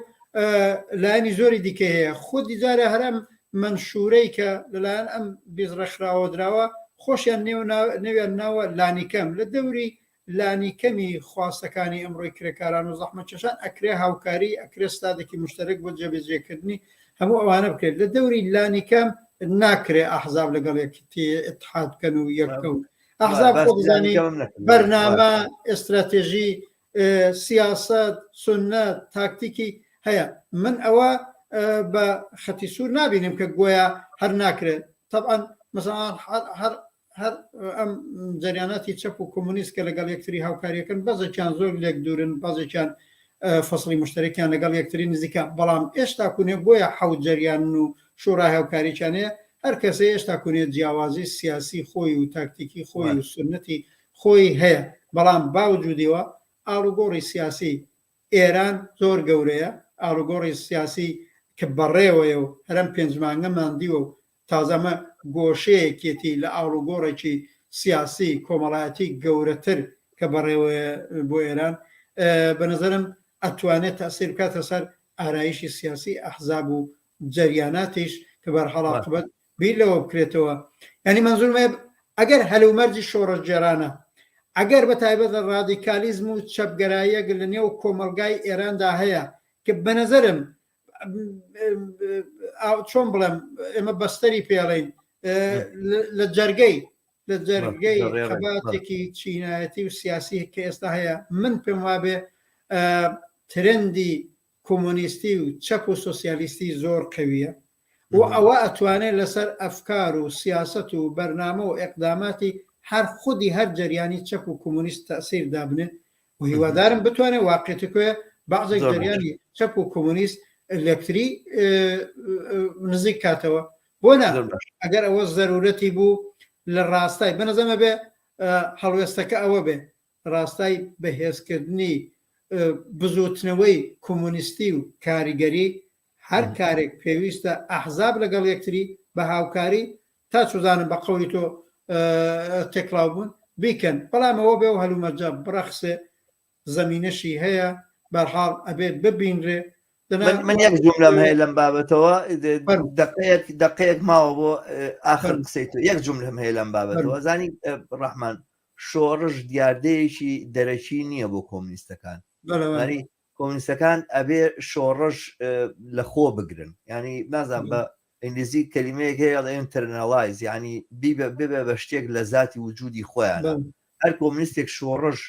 لایەنی زۆری دیکە هەیە خودی جارە هەرم منشورەی کە لەلایەن ئەم بیز ڕێکخراوە دراوە خۆشیان نێو نێویان ناوە لانیکەم لە دەوری لانیکەمی خواستەکانی ئەمڕۆی کرێکاران و زەحمەتکێشان ئەکرێ هاوکاری ئەکرێ ستادێکی مشتەرەک بۆ جێبەجێکردنی هەموو ئەوانە بکرێت لە دەوری لانیکەم ناکرێ ئەحزاب لەگەڵ یەکێتی اتحاد بکەن و یەککەون ئەحزاب خۆ بزانی بەرنامە ئێستراتێژی سیاسەت سوننەت تاکتیکی هەیە من ئەوە بە خەتی سوور نابینم کە گۆیا هەر ناکرێت طبعا مثلا هەر هەر ئەم جەریاناتی چەپ و کۆمۆنیست کە لەگەڵ یەکتری هاوکاریەکەن بەزێکیان زۆر لێک دوورن بەزێکیان فەسڵی مشتەرەکیان لەگەڵ یەکتری نزیکە بەڵام ئێشتا کونێ بۆیە حەوت جەریانن و شۆڕای هاوکارییان هەیە هەر کەسێ ئێشتا کونێ جیاوازی سیاسی خۆی و تاکتیکی خۆی و سوننەتی خۆی هەیە بەڵام باوجودیوە ئاڵوگۆڕی سیاسی ئێران زۆر گەورەیە ئاڵوگۆڕی سیاسی کە بەڕێوەیە و هەرم پێنج مانگەمان دیوە و تازە ئەمە گۆشەیەکێتی لە ئاڵوگۆڕێکی سیاسی کۆمەڵایەتی گەورەتر کە بەڕێوەیە بۆ ئێران بە نظرم ئەتوانێت تەسیر بکاتە سەر ئارایشی سیاسی ئەحزاب و جەریاناتیش کە بەرحاڵ عاقبەت بیر لەوە بکرێتەوە یعنی منظورمە ئەگەر هەلومەرجی شۆڕشگێرانە. ئەگەر بە تایبەت ڕادیکالیزم و چەپگەراییەک لە نێو کۆمەڵگای ئێراندا هەیە کە بە نەزەرم چۆن بڵێم ئێمە بەستەری پێڵین لە جەرگەی لە جەرگەی خەباتێکی چینایەتی و سیاسی کە ئێستا هەیە من پێم وابێ ترندی کۆمۆنیستی و چەپ و سۆسیالیستی زۆر قەویە و ئەوە ئەتوانێت لەسەر ئەفکار و سیاسەت و بەرنامە و ئیقداماتی هەر خودی هەر جەریانی چەپ و کۆمۆنیست تەئسیر دابنێ و هیوادارم بتوانێت واقعیەتەکەێ بەعزێک جەریانی چەپ و کۆمۆنیست لەکتری نزیک کاتەوە بۆ نا ئەگەر ئەوە زەرورەتی بوو لە ڕاستای بەنەزەمە بێ هەڵوێستەکە ئەوە بێ ڕاستای بەهێزکردنی بزووتنەوەی کۆمۆنیستی و کاریگەری، هەر کارێک پێویستە ئەحزاب لەگەڵ یەکتری بە هاوکاری تا چوزانم بە قەولی تۆ تێکڵاو بوون بیکەن، بەڵام ئەوە بێ و هەلومەرجە بڕەخسێ زەمینەشی هەیە، بەرحاڵ ئەبێ ببینرێ. من یەک جوملەم هەیە لەم بابەتەوە دقەیەک دقەیەک ماوە بۆ ئاخر قسەی تۆ یەک جوملەم هەیە لەم بابەتەوە زانی ڕەحمان شۆڕش دیاردەیەکی دەرەکی نییە بۆ کۆمنیستەکان ینی کۆمنیستەکان ئەبێ شۆڕش لە خۆ بگرن ینی نازان بە ئینگلیزی کەلیمەیەک هەیە ئەڵێ internalize ینی ببێ بە شتێک لە زاتی وجودی خۆیان هەر کۆمنیستێک شۆڕش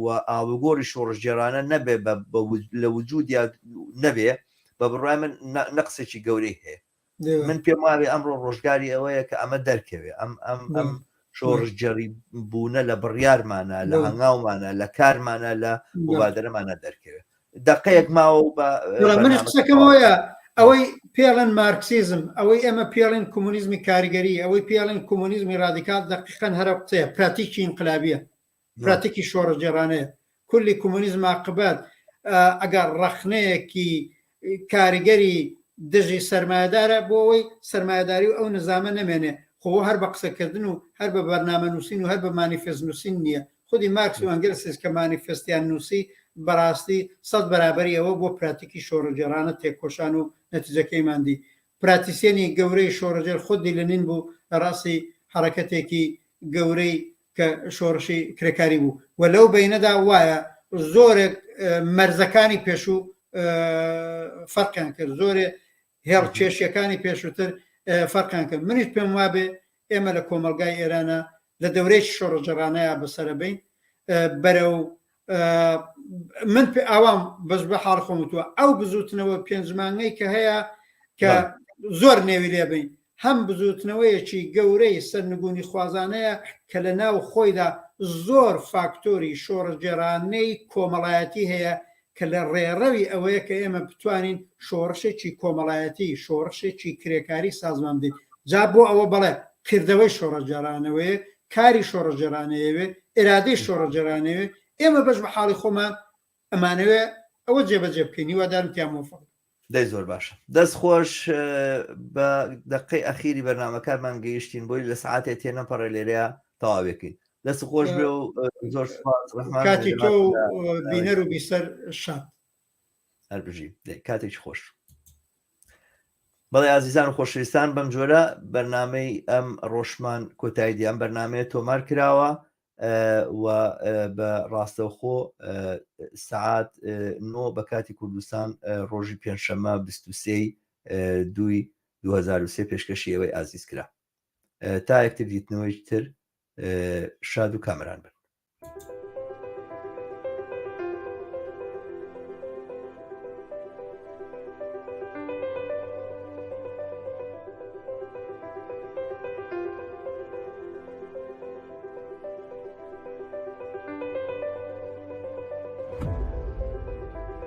و ئاوگۆری شۆڕشگێرانە نەبێ لە وجودیا نەبێ بە بڕای من نەقسێکی گەورەی هەیە من پێم وابێ ئەمڕۆ ڕۆژگاری ئەوەیە کە ئەمە دەرکەوێ ئەم ئەم ئەم شۆڕشگێڕی بوونە لە بڕیارمانە لە هەنگاومانە لە کارمانە لە مبادرەمانە دەرکەوێ دقەیەک ماوە و بە من قسەکەمەوەیە ئەوەی پێڵن مارکسیزم ئەوەی ئێمە پێڵێن کۆمۆنیزمی کاریگەری ئەوەی پێڵێن کۆمۆنیزمی ڕادیکال دەقیقەن هەرە قسەیە پراتیکی ئینقلابیە پراتیکی شۆڕشگێڕانەیە کولی کۆمۆنیزم عاقبەت ئەگەر ڕەخنەیەکی کاریگەری دژی سەرمایەدارە بۆ ئەوەی سەرمایەداری و ئەو نزامە نەمێنێ خۆ هەر بە قسەکردن و هەر بە بەرنامە نووسین و هەر بە مانیفێست نووسین نییە خودی مارکس و ئەنگلسیش کە مانیفێستیان نووسی بەڕاستی سەد بەرابەری ئەوە بۆ پراتیکی شۆڕشگێڕانە تێکۆشان و نەتیجەکەیمان دی پراتیسیەنی گەورەی شۆڕشگێر خودی لنین بوو لە ڕاستی حەڕەکەتێکی گەورەی کە شۆڕشی کرێکاری بوو و لەو بەینەدا وایە زۆرێک مەرزەکانی پێشوو فەرقیان کرد زۆرێ هێڵ کێشیەکانی پێشووتر فەرقیان کرد منیش پێم وابێ ئێمە لە کۆمەلگای ئێرانە لە دەورەی شۆڕژەڕانەیە بەسەرە بین بەرەو من پێ ئاوام بەس بە حاڵ خۆم وتووە ئەو بزوتنەوە پێنج مانگەی کە هەیە کە زۆر نێوی لێبین هەم بزوتنەوەیەکی گەورەی سەرنگونی خوازانەیە کە لە ناو خۆیدا زۆر فاکتۆری شۆڕشگێڕانەی کۆمەڵایەتی هەیە کە لە ڕێڕەوی ئەوەیە کە ئێمە بتوانین شۆڕشێکی کۆمەڵایەتی، شۆڕشێکی کرێکاری سازمان بدەین. جا بۆ ئەوە بەڵێ کردەوەی شۆڕشگێڕانەوەیە، کاری شۆڕشگێڕانەیەوێ، ئیرادەی شۆڕشگێڕانەیەوێ، ئێمە بەش بە حاڵی خۆمان ئەمانەوێ ئەوە جێبەجێ بکەین، هیوادارم تیا مۆفەق بین. دەی زۆر باشە دەست خۆش بە دەقەی ئەخیری بەرنامەکانمان گەیشتین بۆی لە سعاتێ تێنەپەڕێ لێرەیە تەواوێکین دەست خۆش بێ و زۆر سپاس ڕەحمان کاتی تۆ بینەر و بیسەر شاد هەر بژی کاتێکی خۆش بەڵێ ئازیزان و خۆشەویستان بەم جۆرە بەرنمەی ئەم ڕۆژمان کۆتایی دیان بەرنمەیە تۆمار کراوە و بە ڕاستەوخۆ سعات نۆ بە کاتی کوردستان ڕۆژی پێنجشەممە 23 دوی 2023 پێشکەشی ئێوەی ئازیز کرا تا یەکتر دیتنەوەی تر شاد و کامران بن.